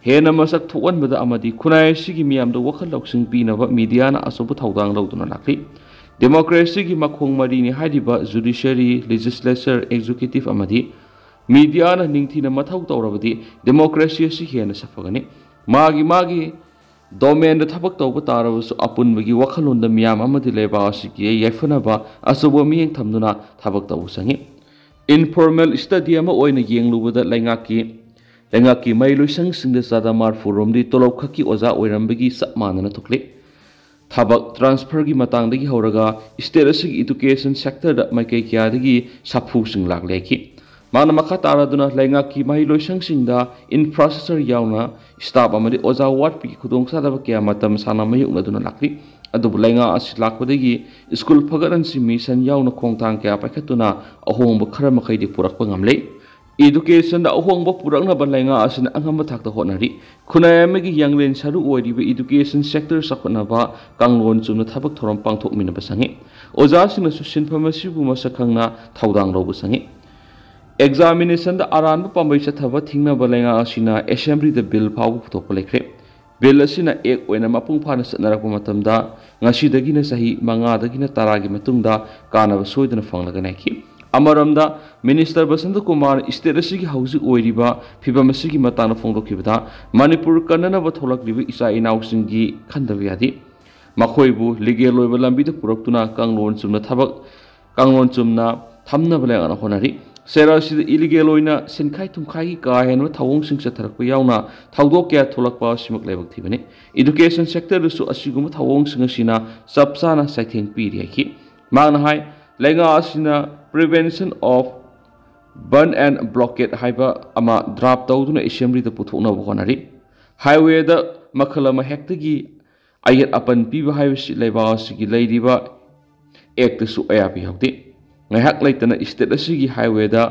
ꯍꯦꯟꯅ ꯃꯁꯛ ꯊꯣꯛꯍꯟꯕꯗ ꯑꯃꯗꯤ ꯈꯨꯟꯅꯥꯏ ꯑꯁꯤꯒꯤ ꯃꯤꯌꯥꯝꯗ ꯋꯥꯈꯜ ꯂꯧꯁꯤꯡ ꯄꯤꯅꯕ mediaꯅ ꯑꯆꯧꯕ ꯊꯧꯗꯥꯡ ꯂꯧꯗꯨꯅ ꯂꯥꯛꯂꯤ꯫ Democracyꯒꯤ ꯃꯈꯣꯡ ꯃꯔꯤꯅꯤ ꯍꯥꯏꯔꯤꯕ judiciary, legislature, executive ꯑꯃꯗꯤ mediaꯅ ꯅꯤꯡꯊꯤꯅ ꯃꯊꯧ ꯇꯧꯔꯕꯗꯤ democracy ꯑꯁꯤ ꯍꯦꯟꯅ ꯁꯥꯐꯒꯅꯤ꯫ ꯃꯥꯒꯤ ꯃꯥꯒꯤ domainꯗ ꯊꯕꯛ ꯇꯧꯕ ꯇꯥꯔꯕꯁꯨ ꯑꯄꯨꯟꯕꯒꯤ ꯋꯥꯈꯜꯂꯣꯟꯗ ꯃꯤꯌꯥꯝ ꯑꯃꯗꯤ ꯂꯩꯕꯥꯛ ꯑꯁꯤꯒꯤ ꯌꯥꯏꯐꯅꯕ ꯑꯆꯧꯕ ꯃꯤꯠꯌꯦꯡ ꯊꯝꯗꯨꯅ ꯊꯕꯛ ꯇꯧꯕ ꯆꯪꯏ꯫ Informal study ꯑꯃ ꯑꯣꯏꯅ ꯌꯦꯡꯂꯨꯕꯗ ꯂꯩꯉꯥꯛꯀꯤ ꯂꯩꯉꯥꯛꯀꯤ ꯃꯍꯩꯂꯣꯏꯁꯪꯁꯤꯡꯗ ꯆꯥꯗ ꯃꯔꯐꯨꯔꯣꯝꯗꯤ ꯇꯣꯂꯣꯞ ꯈꯛꯀꯤ ꯑꯣꯖꯥ ꯑꯣꯏꯔꯝꯕꯒꯤ ꯆꯞ ꯃꯥꯟꯅꯅ ꯊꯣꯛꯂꯤ꯫ ꯊꯕꯛ transferꯒꯤ ꯃꯇꯥꯡꯗꯒꯤ ꯍꯧꯔꯒ state ꯑꯁꯤꯒꯤ education sectorꯗ ꯃꯥꯏꯀꯩ ꯀꯌꯥꯗꯒꯤ ꯁꯥꯐꯨꯁꯤꯡ ꯂꯥꯛꯂꯦ ꯍꯥꯏꯈꯤ꯫ ꯃꯥꯅ ꯃꯈꯥ ꯇꯥꯔꯗꯨꯅ ꯂꯩꯉꯥꯛꯀꯤ ꯃꯍꯩꯂꯣꯏꯁꯪꯁꯤꯡꯗ infrastructure ꯌꯥꯎꯅ staff ꯑꯃꯗꯤ ꯑꯣꯖꯥ ꯋꯥꯠꯄꯒꯤ ꯈꯨꯗꯣꯡꯆꯥꯗꯕ ꯀꯌꯥ ꯃꯇꯝ ꯁꯥꯡꯅ ꯃꯥꯌꯣꯛꯅꯗꯨꯅ ꯂꯥꯛꯂꯤ꯫ ꯑꯗꯨꯕꯨ ꯂꯩꯉꯥꯛ ꯑꯁꯤ ꯂꯥꯛꯄꯗꯒꯤ school ꯐꯒꯠꯍꯟꯁꯤ mission ꯌꯥꯎꯅ ꯈꯣꯡꯊꯥꯡ ꯀꯌꯥ ꯄꯥꯏꯈꯠꯇꯨꯅ ꯑꯍꯣꯡꯕ ꯈꯔ ꯃꯈꯩꯗꯤ ꯄꯨꯔꯛꯄ ꯉꯝꯂꯦ꯫ Educationꯗ ꯑꯍꯣꯡꯕ ꯄꯨꯔꯛꯅꯕ ꯂꯩꯉꯥꯛ ꯑꯁꯤꯅ ꯑꯉꯝꯕ ꯊꯥꯛꯇ ꯍꯣꯠꯅꯔꯤ꯫ ꯈꯨꯟꯅꯥꯏ ꯑꯃꯒꯤ ꯌꯥꯡꯂꯦꯟ ꯁꯔꯨ ꯑꯣꯏꯔꯤꯕ education sector ꯆꯥꯎꯈꯠꯅꯕ ꯀꯥꯡꯂꯣꯟ ꯆꯨꯝꯅ ꯊꯕꯛ ꯊꯧꯔꯝ ꯄꯥꯡꯊꯣꯛꯃꯤꯟꯅꯕ ꯆꯪꯏ꯫ ꯑꯣꯖꯥꯁꯤꯡꯅꯁꯨ ꯁꯤꯟꯐꯝ ꯑꯁꯤꯕꯨ ꯃꯁꯛ ꯈꯪꯅ ꯊꯧꯗꯥꯡ ꯂꯧꯕ ꯆꯪꯏ꯫ Examinationꯗ ꯑꯔꯥꯟꯕ ꯄꯥꯝꯕꯩ ꯆꯠꯊꯕ ꯊꯤꯡꯅꯕ ꯂꯩꯉꯥꯛ ꯑꯁꯤꯅ Assemblyꯗ bill ꯐꯥꯎꯕ ꯄꯨꯊꯣꯛꯄ ꯂꯩꯈ꯭ꯔꯦ꯫ Bill ꯑꯁꯤꯅ act ꯑꯣꯏꯅ ꯃꯄꯨꯡ ꯐꯥꯅ ꯆꯠꯅꯔꯛꯄ ꯃꯇꯝꯗ ꯉꯁꯤꯗꯒꯤꯅ ꯆꯍꯤ ꯃꯉꯥꯗꯒꯤꯅ ꯇꯔꯥꯒꯤ ꯃꯇꯨꯡꯗ ꯀꯥꯟꯅꯕ ꯁꯣꯏꯗꯅ ꯐꯪꯂꯒꯅꯤ ꯍꯥꯏꯈꯤ꯫ ꯑꯃꯔꯣꯝꯗ, Minister ꯕꯁꯟꯇ ꯀꯨꯃꯥꯔ state ꯑꯁꯤꯒꯤ ꯍꯧꯖꯤꯛ ꯑꯣꯏꯔꯤꯕ ꯐꯤꯕꯝ ꯑꯁꯤꯒꯤ ꯃꯇꯥꯡꯗ ꯐꯣꯡꯗꯣꯛꯈꯤꯕꯗ, ꯃꯅꯤꯄꯨꯔ ꯀꯟꯅꯅꯕ ꯊꯣꯛꯂꯛꯂꯤꯕ ꯏꯆꯥ ꯏꯅꯥꯎꯁꯤꯡꯒꯤ ꯈꯟꯗꯕ ꯌꯥꯗꯦ꯫ ꯃꯈꯣꯏꯕꯨ ꯂꯤꯒꯦꯜ ꯑꯣꯏꯕ ꯂꯝꯕꯤꯗ ꯄꯨꯔꯛꯇꯨꯅ ꯀꯥꯡꯂꯣꯟ ꯆꯨꯝꯅ ꯊꯕꯛ ꯀꯥꯡꯂꯣꯟ ꯆꯨꯝꯅ ꯊꯝꯅꯕ ꯂꯩꯉꯥꯛꯅ ꯍꯣꯠꯅꯔꯤ꯫ ꯁꯦꯔꯥ ꯑꯁꯤꯗ ꯏꯂꯤꯒꯦꯜ ꯑꯣꯏꯅ ꯁꯤꯟꯈꯥꯏ ꯊꯨꯝꯈꯥꯏꯒꯤ ꯀꯥ ꯍꯦꯟꯕ ꯊꯧꯑꯣꯡꯁꯤꯡ ꯆꯠꯊꯔꯛꯄ ꯌꯥꯎꯅ ꯊꯧꯗꯣꯛ ꯀꯌꯥ ꯊꯣꯛꯂꯛꯄ ꯑꯁꯤꯃꯛ ꯂꯥꯏꯕꯛ ꯊꯤꯕꯅꯤ꯫ ꯏꯗꯨꯀꯦꯁꯟ ꯁꯦꯛꯇꯔꯗꯁꯨ ꯑꯁꯤꯒꯨꯝꯕ ꯊꯧꯑꯣꯡꯁꯤꯡ ꯑꯁꯤꯅ ꯆꯞ ꯆꯥꯅ ꯆꯩꯊꯦꯡ ꯄꯤꯔꯤ ꯍꯥꯏꯈꯤ꯫ ꯃꯍꯥꯛꯅ ꯍꯥꯏ, ꯂꯩꯉꯥꯛ ꯑꯁꯤꯅ Prevention of Burn and Blockade ꯍꯥꯏꯕ ꯑꯃ ꯗ꯭ꯔꯥꯐ ꯇꯧꯗꯨꯅ ꯑꯦꯁꯦꯝꯕ꯭ꯂꯤꯗ ꯄꯨꯊꯣꯛꯅꯕ ꯍꯣꯠꯅꯔꯤ꯫ ꯍꯥꯏꯋꯦꯗ ꯃꯈꯜ ꯑꯃ ꯍꯦꯛꯇꯒꯤ ꯑꯌꯦꯠ ꯑꯄꯟ ꯄꯤꯕ ꯍꯥꯏꯕꯁꯤ ꯂꯩꯕꯥꯛ ꯑꯁꯤꯒꯤ ꯂꯩꯔꯤꯕ ꯑꯦꯛꯇꯁꯨ ꯑꯌꯥꯕ ꯌꯥꯎꯗꯦ꯫ ꯉꯥꯏꯍꯥꯛ ꯂꯩꯇꯅ ꯁ꯭ꯇꯦꯠ ꯑꯁꯤꯒꯤ ꯍꯥꯏꯋꯦꯗ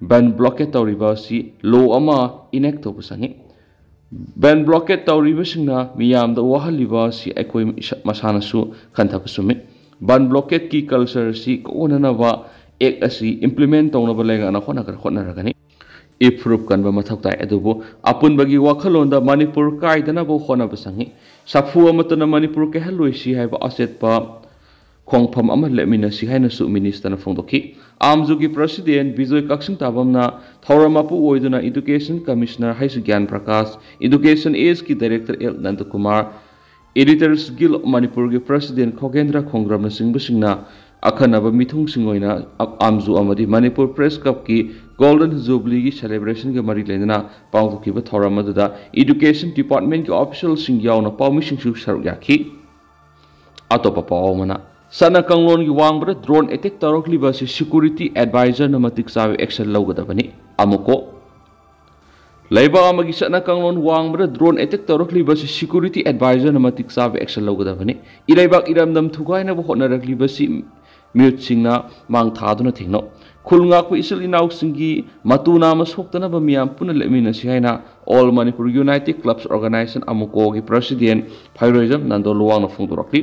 ꯕꯟ ꯕ꯭ꯂꯣꯀꯦꯠ ꯇꯧꯔꯤꯕ ꯑꯁꯤ ꯂꯣ ꯑꯃ ꯏꯅꯦꯛ ꯇꯧꯕ ꯆꯪꯉꯤ꯫ ꯕꯟ ꯕ꯭ꯂꯣꯀꯦꯠ ꯇꯧꯔꯤꯕꯁꯤꯡꯅ ꯃꯤꯌꯥꯝꯗ ꯋꯥꯍꯜꯂꯤꯕ ꯑꯁꯤ ꯑꯩꯈꯣꯏ ꯏꯁꯥ-, ꯃꯁꯥꯅꯁꯨ ꯈꯟꯊꯕ ꯆꯨꯝꯃꯤ꯫ ꯕꯟ ꯕ꯭ꯂꯣꯀꯦꯠꯀꯤ ꯀꯜꯆꯔ ꯑꯁꯤ ꯀꯣꯛꯍꯟꯅꯅꯕ ꯑꯦꯛ ꯑꯁꯤ ꯏꯝꯄ꯭ꯂꯤꯃꯦꯟ ꯇꯧꯅꯕ ꯂꯩꯉꯥꯛꯅ ꯍꯣꯠꯅꯒ-, ꯍꯣꯠꯅꯔꯒꯅꯤ꯫ ꯏꯐꯨꯔꯨꯞ ꯀꯟꯕ ꯃꯊꯧ ꯇꯥꯏ, ꯑꯗꯨꯕꯨ ꯑꯄꯨꯟꯕꯒꯤ ꯋꯥꯈꯜꯂꯣꯟꯗ ꯃꯅꯤꯄꯨꯔ ꯀꯥꯏꯗꯅꯕ ꯍꯣꯠꯅꯕ ꯆꯪꯏ꯫ ꯁꯥꯐꯨ ꯑꯃꯠꯇꯅ ꯃꯅꯤꯄꯨꯔ ꯀꯥꯏꯍꯜꯂꯣꯏꯁꯤ ꯍꯥꯏꯕ ꯑꯆꯦꯠꯄ ꯈꯣꯡꯐꯝ ꯑꯃ ꯂꯦꯞꯃꯤꯟꯅꯁꯤ ꯍꯥꯏꯅꯁꯨ ꯃꯤꯅꯤꯁꯇꯔꯅ ꯐꯣꯡꯗꯣꯛꯈꯤ꯫ ꯑꯥꯝꯖꯨꯒꯤ ꯄ꯭ꯔꯁꯤꯗꯦꯟ ꯕꯤꯖꯣꯏ ꯀꯛꯆꯤꯡ ꯇꯥꯕꯝꯅ ꯊꯧꯔꯝ ꯃꯄꯨ ꯑꯣꯏꯗꯨꯅ ꯏꯗꯨꯀꯦꯁꯟ ꯀꯃꯤꯁꯅꯔ ꯍꯩꯁ ꯒ꯭ꯌꯥꯟ ꯄ꯭ꯔꯀꯥꯁ, ꯏꯗꯨꯀꯦꯁꯟ ꯑꯦꯁꯀꯤ director L Nandakumar, Editors Guild of Manipur ꯒꯤ ꯄ꯭ꯔꯁꯤꯗꯦꯟ ꯈꯣꯒꯦꯟꯗ꯭ꯔ ꯈꯣꯡꯗ꯭ꯔꯝꯅꯆꯤꯡꯕꯁꯤꯡꯅ ꯑꯈꯟꯅꯕ ꯃꯤꯊꯨꯡꯁꯤꯡ ꯑꯣꯏꯅ ꯑ-, ꯑꯥꯝꯖꯨ ꯑꯃꯗꯤ ꯃꯅꯤꯄꯨꯔ ꯄ꯭ꯔꯦꯁ ꯀ꯭ꯂꯕꯀꯤ ꯒꯣꯜꯗꯟ ꯖꯨꯕꯂꯤꯒꯤ ꯁꯦꯂꯦꯕ꯭ꯔꯦꯁꯟꯒ ꯃꯔꯤ ꯂꯩꯅꯅ ꯄꯥꯡꯊꯣꯛꯈꯤꯕ ꯊꯧꯔꯝ ꯑꯗꯨꯗ ꯏꯗꯨꯀꯦꯁꯟ ꯗꯤꯄꯥꯔꯠꯃꯦꯟꯒꯤ ꯑꯣꯐꯤꯁꯤꯌꯦꯜꯁꯤꯡ ꯌꯥꯎꯅ ꯄꯥꯎꯃꯤꯁꯤꯡꯁꯨ ꯁꯔꯨꯛ ꯌꯥꯈꯤ꯫ ꯑꯇꯣꯞꯄ ꯄꯥꯎ ꯑꯃꯅ, ꯆꯠꯅ ꯀꯥꯡꯂꯣꯟꯒꯤ ꯋꯥꯡꯃꯗ ꯗ꯭ꯔꯣꯟ ꯑꯦꯇꯦꯛ ꯇꯧꯔꯛꯂꯤꯕ ꯑꯁꯤ ꯁꯦꯀ꯭ꯌꯨꯔꯤꯇꯤ ꯑꯦꯗꯚꯥꯏꯖꯔꯅ ꯃꯇꯤꯛ ꯆꯥꯕ ꯑꯦꯛꯁꯟ ꯂꯧꯒꯗꯕꯅꯤ꯫ ꯑꯃꯨꯛꯀꯣ, ꯂꯩꯕꯥꯛ ꯑꯃꯒꯤ ꯆꯠꯅ ꯀꯥꯡꯂꯣꯟ ꯋꯥꯡꯃꯗ ꯗ꯭ꯔꯣꯟ ꯑꯦꯇꯦꯛ ꯇꯧꯔꯛꯂꯤꯕ ꯑꯁꯤ ꯁꯦꯀ꯭ꯌꯨꯔꯤꯇꯤ ꯑꯦꯗꯚꯥꯏꯖꯔꯅ ꯃꯇꯤꯛ ꯆꯥꯕ ꯑꯦꯛꯁꯟ ꯂꯧꯒꯗꯕꯅꯤ꯫ ꯏꯔꯩꯕꯥꯛ ꯏꯔꯝꯗꯝ ꯊꯨꯒꯥꯏꯅꯕ ꯍꯣꯠꯅꯔꯛꯂꯤꯕꯁꯤ ꯃꯤꯍꯨꯠꯁꯤꯡꯅ ꯃꯥꯡ ꯊꯥꯗꯨꯅ ꯊꯦꯡꯅꯧ꯫ ꯈꯨꯜ ꯉꯥꯛꯄ ꯏꯆꯤꯜ ꯏꯅꯥꯎꯁꯤꯡꯒꯤ ꯃꯇꯨ ꯅꯥꯝꯃ ꯁꯣꯛꯇꯅꯕ ꯃꯤꯌꯥꯝ ꯄꯨꯟꯅ ꯂꯦꯞꯃꯤꯟꯅꯁꯤ ꯍꯥꯏꯅ All Manipur United Clubs Organization, ꯑꯃꯨꯀꯣꯒꯤ ꯄ꯭ꯔꯁꯤꯗꯦꯟ ꯐꯩꯔꯣꯏꯖꯝ ꯅꯟꯗꯣ ꯂꯨꯋꯥꯡꯅ ꯐꯣꯡꯗꯣꯔꯛꯂꯤ꯫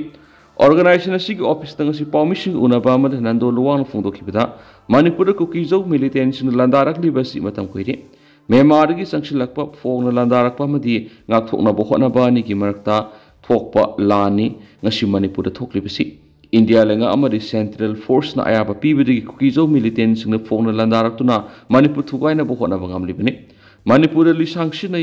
ꯑꯣꯔꯒꯅꯥꯏꯖꯦꯁꯟ ꯑꯁꯤꯒꯤ ꯑꯣꯐꯤꯁꯇ ꯉꯁꯤ ꯄꯥꯎꯃꯤꯁꯤꯡ ꯎꯅꯕ ꯑꯃꯗ ꯅꯟꯗꯣ ꯂꯨꯋꯥꯡꯅ ꯐꯣꯡꯗꯣꯛꯈꯤꯕꯗ, ꯃꯅꯤꯄꯨꯔꯗ ꯀꯨꯀꯤꯖꯧ ꯃꯤꯂꯤꯇꯦꯟꯁꯤꯡꯅ ꯂꯥꯟꯗꯥꯔꯛꯂꯤꯕ ꯑꯁꯤ ꯃꯇꯝ ꯀꯨꯏꯔꯦ꯫ ꯃ꯭ꯌꯥꯟꯃꯥꯔꯗꯒꯤ ꯆꯪꯁꯤꯜꯂꯛꯄ ꯐꯣꯡꯅ ꯂꯥꯟꯗꯥꯔꯛꯄ ꯑꯃꯗꯤ ꯉꯥꯛꯊꯣꯛꯅꯕ ꯍꯣꯠꯅꯕ ꯑꯅꯤꯒꯤ ꯃꯔꯛꯇ ꯊꯣꯛꯄ ꯂꯥꯟꯅꯤ ꯉꯁꯤ ꯃꯅꯤꯄꯨꯔꯗ ꯊꯣꯛꯂꯤꯕꯁꯤ꯫ ꯏꯟꯗꯤꯌꯥ ꯂꯩꯉꯥꯛ ꯑꯃꯗꯤ ꯁꯦꯟꯇ꯭ꯔꯦꯜ ꯐꯣꯔꯁꯅ ꯑꯌꯥꯕ ꯄꯤꯕꯗꯒꯤ ꯀꯨꯀꯤꯖꯧ ꯃꯤꯂꯤꯇꯦꯟꯁꯤꯡꯅ ꯐꯣꯡꯅ ꯂꯥꯟꯗꯥꯔꯛꯇꯨꯅ ꯃꯅꯤꯄꯨꯔ ꯊꯨꯒꯥꯏꯅꯕ ꯍꯣꯠꯅꯕ ꯉꯝꯂꯤꯕꯅꯤ꯫ ꯃꯅꯤꯄꯨꯔꯗ ꯂꯤꯁꯥꯡ ꯁꯤꯠꯅ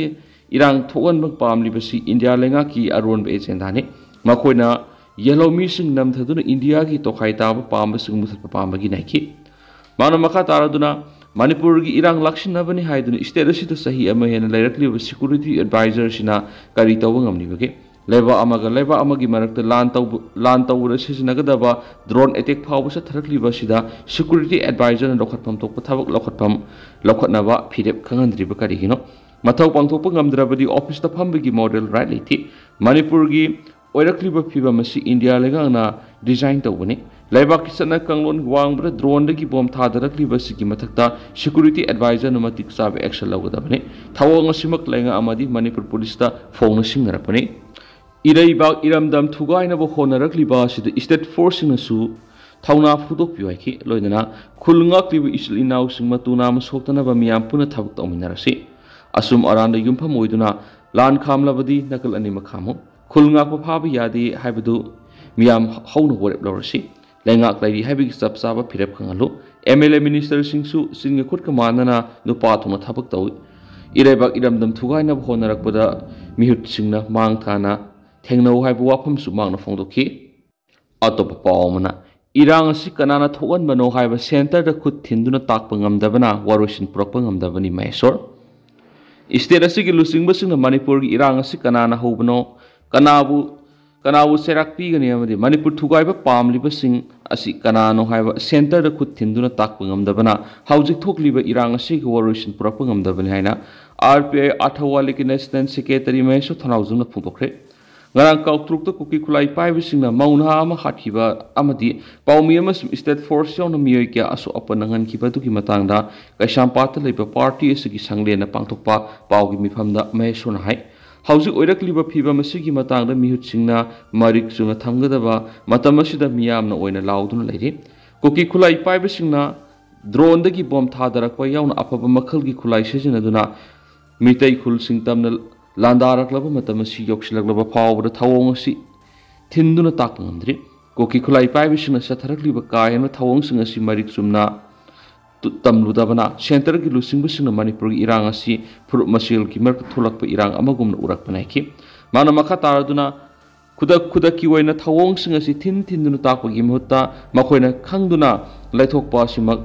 ꯏꯔꯥꯡ ꯊꯣꯛꯍꯟꯕ ꯄꯥꯝꯂꯤꯕꯁꯤ ꯏꯟꯗꯤꯌꯥ ꯂꯩꯉꯥꯛꯀꯤ ꯑꯔꯣꯟꯕ ꯑꯦꯖꯦꯟꯗꯥꯅꯤ꯫ ꯃꯈꯣꯏꯅ ꯌꯦꯜꯍꯧꯃꯤꯁꯤꯡ ꯅꯝꯊꯗꯨꯅ ꯏꯟꯗꯤꯌꯥꯒꯤ ꯇꯣꯈꯥꯏ ꯇꯥꯕ ꯄꯥꯝꯕꯁꯤꯡ ꯃꯨꯊꯠꯄ ꯄꯥꯝꯕꯒꯤꯅꯤ ꯍꯥꯏꯈꯤ꯫ ꯃꯥꯅ ꯃꯈꯥ ꯇꯥꯔꯗꯨꯅ, ꯃꯅꯤꯄꯨꯔꯒꯤ ꯏꯔꯥꯡ ꯂꯥꯛꯁꯤꯟꯅꯕꯅꯤ ꯍꯥꯏꯗꯨꯅ ꯁ꯭ꯇꯦꯠ ꯑꯁꯤꯗ ꯆꯍꯤ ꯑꯃ ꯍꯦꯟꯅ ꯂꯩꯔꯛꯂꯤꯕ ꯁꯦꯀ꯭ꯌꯨꯔꯤꯇꯤ ꯑꯦꯗꯚꯥꯏꯖꯔꯁꯤꯅ ꯀꯔꯤ ꯇꯧꯕ ꯉꯝꯂꯤꯕꯒꯦ? ꯂꯩꯕꯥꯛ ꯑꯃꯒ ꯂꯩꯕꯥꯛ ꯑꯃꯒꯤ ꯃꯔꯛꯇ ꯂꯥꯟ ꯇꯧꯕ, ꯂꯥꯟ ꯇꯧꯕꯗ ꯁꯤꯖꯤꯟꯅꯒꯗꯕ ꯗ꯭ꯔꯣꯟ ꯑꯦꯇꯦꯛ ꯐꯥꯎꯕ ꯆꯠꯊꯔꯛꯂꯤꯕ ꯑꯁꯤꯗ ꯁꯦꯀ꯭ꯌꯨꯔꯤꯇꯤ ꯑꯦꯗꯚꯥꯏꯖꯔꯅ ꯂꯧꯈꯠꯐꯝ ꯊꯣꯛꯄ ꯊꯕꯛ ꯂꯧꯈꯠꯐꯝ, ꯂꯧꯈꯠꯅꯕ ꯐꯤꯔꯦꯞ ꯈꯪꯍꯟꯗ꯭ꯔꯤꯕ ꯀꯔꯤꯒꯤꯅꯣ? ꯃꯊꯧ ꯄꯥꯡꯊꯣꯛꯄ ꯉꯝꯗ꯭ꯔꯕꯗꯤ ꯑꯣꯐꯤꯁꯇ ꯐꯝꯕꯒꯤ ꯃꯣꯔꯦꯜ ꯔꯥꯏꯠ ꯂꯩꯇꯦ꯫ ꯃꯅꯤꯄꯨꯔꯒꯤ ꯑꯣꯏꯔꯛꯂꯤꯕ ꯐꯤꯕꯝ ꯑꯁꯤ ꯏꯟꯗꯤꯌꯥ ꯂꯩꯉꯥꯛꯅ ꯗꯤꯖꯥꯏꯟ ꯇꯧꯕꯅꯤ꯫ ꯂꯩꯕꯥꯛꯀꯤ ꯆꯠꯅ ꯀꯥꯡꯂꯣꯟ ꯋꯥꯡꯕꯗ ꯗ꯭ꯔꯣꯟꯗꯒꯤ ꯕꯣꯝ ꯊꯥꯗꯔꯛꯂꯤꯕ ꯑꯁꯤꯒꯤ ꯃꯊꯛꯇ ꯁꯦꯀ꯭ꯌꯨꯔꯤꯇꯤ ꯑꯦꯗꯚꯥꯏꯖꯔꯅ ꯃꯇꯤꯛ ꯆꯥꯕ ꯑꯦꯛꯁꯟ ꯂꯧꯒꯗꯕꯅꯤ꯫ ꯊꯧꯑꯣꯡ ꯑꯁꯤꯃꯛ ꯂꯩꯉꯥꯛ ꯑꯃꯗꯤ ꯃꯅꯤꯄꯨꯔ ꯄꯨꯂꯤꯁꯇ ꯐꯣꯡꯅ ꯁꯤꯡꯅꯔꯛꯄꯅꯤ꯫ ꯏꯔꯩꯕꯥꯛ ꯏꯔꯝꯗꯝ ꯊꯨꯒꯥꯏꯅꯕ ꯍꯣꯠꯅꯔꯛꯂꯤꯕ ꯑꯁꯤꯗ ꯁ꯭ꯇꯦꯠ ꯐꯣꯔꯁꯁꯤꯡꯅꯁꯨ ꯊꯧꯅꯥ ꯐꯨꯗꯣꯛꯄꯤꯌꯨ ꯍꯥꯏꯈꯤ꯫ ꯂꯣꯏꯅꯅ ꯈꯨꯜ ꯉꯥꯛꯂꯤꯕ ꯏꯆꯤꯜ ꯏꯅꯥꯎꯁꯤꯡ ꯃꯇꯨ ꯅꯥꯝꯃ ꯁꯣꯛꯇꯅꯕ ꯃꯤꯌꯥꯝ ꯄꯨꯟꯅ ꯊꯕꯛ ꯇꯧꯃꯤꯟꯅꯔꯁꯤ꯫ ꯑꯆꯨꯝ ꯑꯔꯥꯟꯗ ꯌꯨꯝꯐꯝ ꯑꯣꯏꯗꯨꯅ ꯂꯥꯟ ꯈꯥꯝꯂꯕꯗꯤ ꯅꯥꯀꯜ ꯑꯅꯤꯃꯛ ꯈꯥꯝꯃꯨ꯫ ꯈꯨꯜ ꯉꯥꯛꯄ ꯐꯥꯕ ꯌꯥꯗꯦ ꯍꯥꯏꯕꯗꯨ ꯃꯤꯌꯥꯝ ꯍꯧꯅ ꯋꯥꯔꯦꯞ ꯂꯧꯔꯁꯤ꯫ ꯂꯩꯉꯥꯛ ꯂꯩꯔꯤ ꯍꯥꯏꯕꯒꯤ ꯆꯞ ꯆꯥꯕ ꯐꯤꯔꯦꯞ ꯈꯪꯍꯜꯂꯨ꯫ ꯑꯦꯝ ꯑꯦꯜ ꯑꯦ ꯃꯤꯅꯤꯁꯇꯔꯁꯤꯡꯁꯨ ꯆꯤꯟꯒ ꯈꯨꯠꯀ ꯃꯥꯟꯅꯅ ꯅꯨꯄꯥ ꯊꯣꯛꯅ ꯊꯕꯛ ꯇꯧꯏ꯫ ꯏꯔꯩꯕꯥꯛ ꯏꯔꯝꯗꯝ ꯊꯨꯒꯥꯏꯅꯕ ꯍꯣꯠꯅꯔꯛꯄꯗ ꯃꯤꯍꯨꯠꯁꯤꯡꯅ ꯃꯥꯡ ꯊꯥꯅ ꯊꯦꯡꯅꯧ ꯍꯥꯏꯕ ꯋꯥꯐꯝꯁꯨ ꯃꯍꯥꯛꯅ ꯐꯣꯡꯗꯣꯛꯈꯤ꯫ ꯑꯇꯣꯞꯄ ꯄꯥꯎ ꯑꯃꯅ, ꯏꯔꯥꯡ ꯑꯁꯤ ꯀꯅꯥꯅ ꯊꯣꯛꯍꯟꯕꯅꯣ ꯍꯥꯏꯕ ꯁꯦꯟꯇꯔꯗ ꯈꯨꯠ ꯊꯤꯟꯗꯨꯅ ꯇꯥꯛꯄ ꯉꯝꯗꯕꯅ ꯋꯥꯔꯣꯏꯁꯤꯟ ꯄꯨꯔꯛꯄ ꯉꯝꯗꯕꯅꯤ, ꯃꯍꯦꯁꯣꯔ꯫ ꯏꯁꯇꯦꯠ ꯑꯁꯤꯒꯤ ꯂꯨꯆꯤꯡꯕꯁꯤꯡꯅ ꯃꯅꯤꯄꯨꯔꯒꯤ ꯏꯔꯥꯡ ꯑꯁꯤ ꯀꯅꯥꯅ ꯍꯧꯕꯅꯣ, ꯀꯅꯥꯕꯨ, ꯀꯅꯥꯕꯨ ꯆꯩꯔꯥꯛ ꯄꯤꯒꯅꯤ ꯑꯃꯗꯤ ꯃꯅꯤꯄꯨꯔ ꯊꯨꯒꯥꯏꯕ ꯄꯥꯝꯂꯤꯕꯁꯤꯡ ꯑꯁꯤ ꯀꯅꯥꯅꯣ ꯍꯥꯏꯕ ꯁꯦꯟꯇꯔꯗ ꯈꯨꯠ ꯊꯤꯟꯗꯨꯅ ꯇꯥꯛꯄ ꯉꯝꯗꯕꯅ ꯍꯧꯖꯤꯛ ꯊꯣꯛꯂꯤꯕ ꯏꯔꯥꯡ ꯑꯁꯤꯒꯤ ꯋꯥꯔꯣꯏꯁꯤꯟ ꯄꯨꯔꯛꯄ ꯉꯝꯗꯕꯅꯤ ꯍꯥꯏꯅ ꯑꯥꯔ ꯄꯤ ꯑꯥꯏ ꯑꯥꯊꯋꯥꯂꯤꯒꯤ ꯅꯦꯁꯅꯦꯜ ꯁꯦꯀ꯭ꯔꯦꯇꯔꯤ ꯃꯍꯦꯁꯣꯔ ꯊꯧꯅꯥꯎꯖꯝꯅ ꯐꯣꯡꯗꯣꯛꯈ꯭ꯔꯦ꯫ ꯉꯔꯥꯡ ꯀꯥꯡꯇ꯭ꯔꯨꯛꯇ ꯀꯨꯀꯤ ꯈꯨꯠꯂꯥꯏ ꯄꯥꯏꯕꯁꯤꯡꯅ ꯃꯧ ꯅꯍꯥ ꯑꯃ ꯍꯥꯠꯈꯤꯕ ꯑꯃꯗꯤ ꯄꯥꯎꯃꯤ ꯑꯃꯁꯨꯡ ꯁ꯭ꯇꯦꯠ ꯐꯣꯔꯁ ꯌꯥꯎꯅ ꯃꯤꯑꯣꯏ ꯀꯌꯥ ꯑꯁꯣꯛ ꯑꯄꯟ ꯅꯪꯍꯟꯈꯤꯕ ꯑꯗꯨꯒꯤ ꯃꯇꯥꯡꯗ ꯀꯩꯁꯥꯝꯄꯥꯠꯇ ꯂꯩꯕ ꯄꯥꯔꯇꯤ ꯑꯁꯤꯒꯤ ꯁꯪꯂꯦꯟꯅ ꯄꯥꯡꯊꯣꯛꯄ ꯄꯥꯎꯒꯤ ꯃꯤꯐꯝꯗ ꯃꯍꯦꯁꯣꯔꯅ ꯍꯥꯏ, ꯍꯧꯖꯤꯛ ꯑꯣꯏꯔꯛꯂꯤꯕ ꯐꯤꯕꯝ ꯑꯁꯤꯒꯤ ꯃꯇꯥꯡꯗ ꯃꯤꯍꯨꯠꯁꯤꯡꯅ ꯃꯔꯤꯛ ꯆꯨꯝꯅ ꯊꯝꯒꯗꯕ ꯃꯇꯝ ꯑꯁꯤꯗ ꯃꯤꯌꯥꯝꯅ ꯑꯣꯏꯅ ꯂꯥꯎꯗꯨꯅ ꯂꯩꯔꯤ꯫ ꯀꯨꯀꯤ ꯈꯨꯠꯂꯥꯏ ꯄꯥꯏꯕꯁꯤꯡꯅ ꯗ꯭ꯔꯣꯟꯗꯒꯤ ꯕꯣꯝ ꯊꯥꯗꯔꯛꯄ ꯌꯥꯎꯅ ꯑꯐꯕ ꯃꯈꯜꯒꯤ ꯈꯨꯠꯂꯥꯏ ꯁꯤꯖꯤꯟꯅꯗꯨꯅ ꯃꯤꯇꯩ ꯈꯨꯜꯁꯤꯡ ꯇꯝꯅ ꯂꯥꯟꯗꯥꯔꯛꯂꯕ ꯃꯇꯝ ꯑꯁꯤ ꯌꯧꯁꯤꯜꯂꯛꯂꯕ ꯐꯥꯎꯕꯗ ꯊꯧꯑꯣꯡ ꯑꯁꯤ ꯊꯤꯟꯗꯨꯅ ꯇꯥꯛꯄ ꯉꯝꯗ꯭ꯔꯤ꯫ ꯀꯨꯀꯤ ꯈꯨꯠꯂꯥꯏ ꯄꯥꯏꯕꯁꯤꯡꯅ ꯆꯠꯊꯔꯛꯂꯤꯕ ꯀꯥ ꯍꯦꯟꯕ ꯊꯧꯑꯣꯡꯁꯤꯡ ꯑꯁꯤ ꯃꯔꯤꯛ ꯆꯨꯝꯅ ꯇꯨ-, ꯇꯝꯂꯨꯗꯕꯅ ꯁꯦꯟꯇꯔꯒꯤ ꯂꯨꯆꯤꯡꯕꯁꯤꯡꯅ ꯃꯅꯤꯄꯨꯔꯒꯤ ꯏꯔꯥꯡ ꯑꯁꯤ ꯐꯨꯔꯨꯞ ꯃꯁꯦꯜꯒꯤ ꯃꯔꯛꯇ ꯊꯣꯛꯂꯛꯄ ꯏꯔꯥꯡ ꯑꯃꯒꯨꯝꯅ ꯎꯔꯛꯄꯅꯤ ꯍꯥꯏꯈꯤ꯫ ꯃꯥꯅ ꯃꯈꯥ ꯇꯥꯔꯗꯨꯅ ꯈꯨꯗꯛ ꯈꯨꯗꯛꯀꯤ ꯑꯣꯏꯅ ꯊꯧꯑꯣꯡꯁꯤꯡ ꯑꯁꯤ ꯊꯤꯟ ꯊꯤꯟꯗꯨꯅ ꯇꯥꯛꯄꯒꯤ ꯃꯍꯨꯠꯇ ꯃꯈꯣꯏꯅ ꯈꯪꯗꯨꯅ ꯂꯩꯊꯣꯛꯄ ꯑꯁꯤꯃꯛ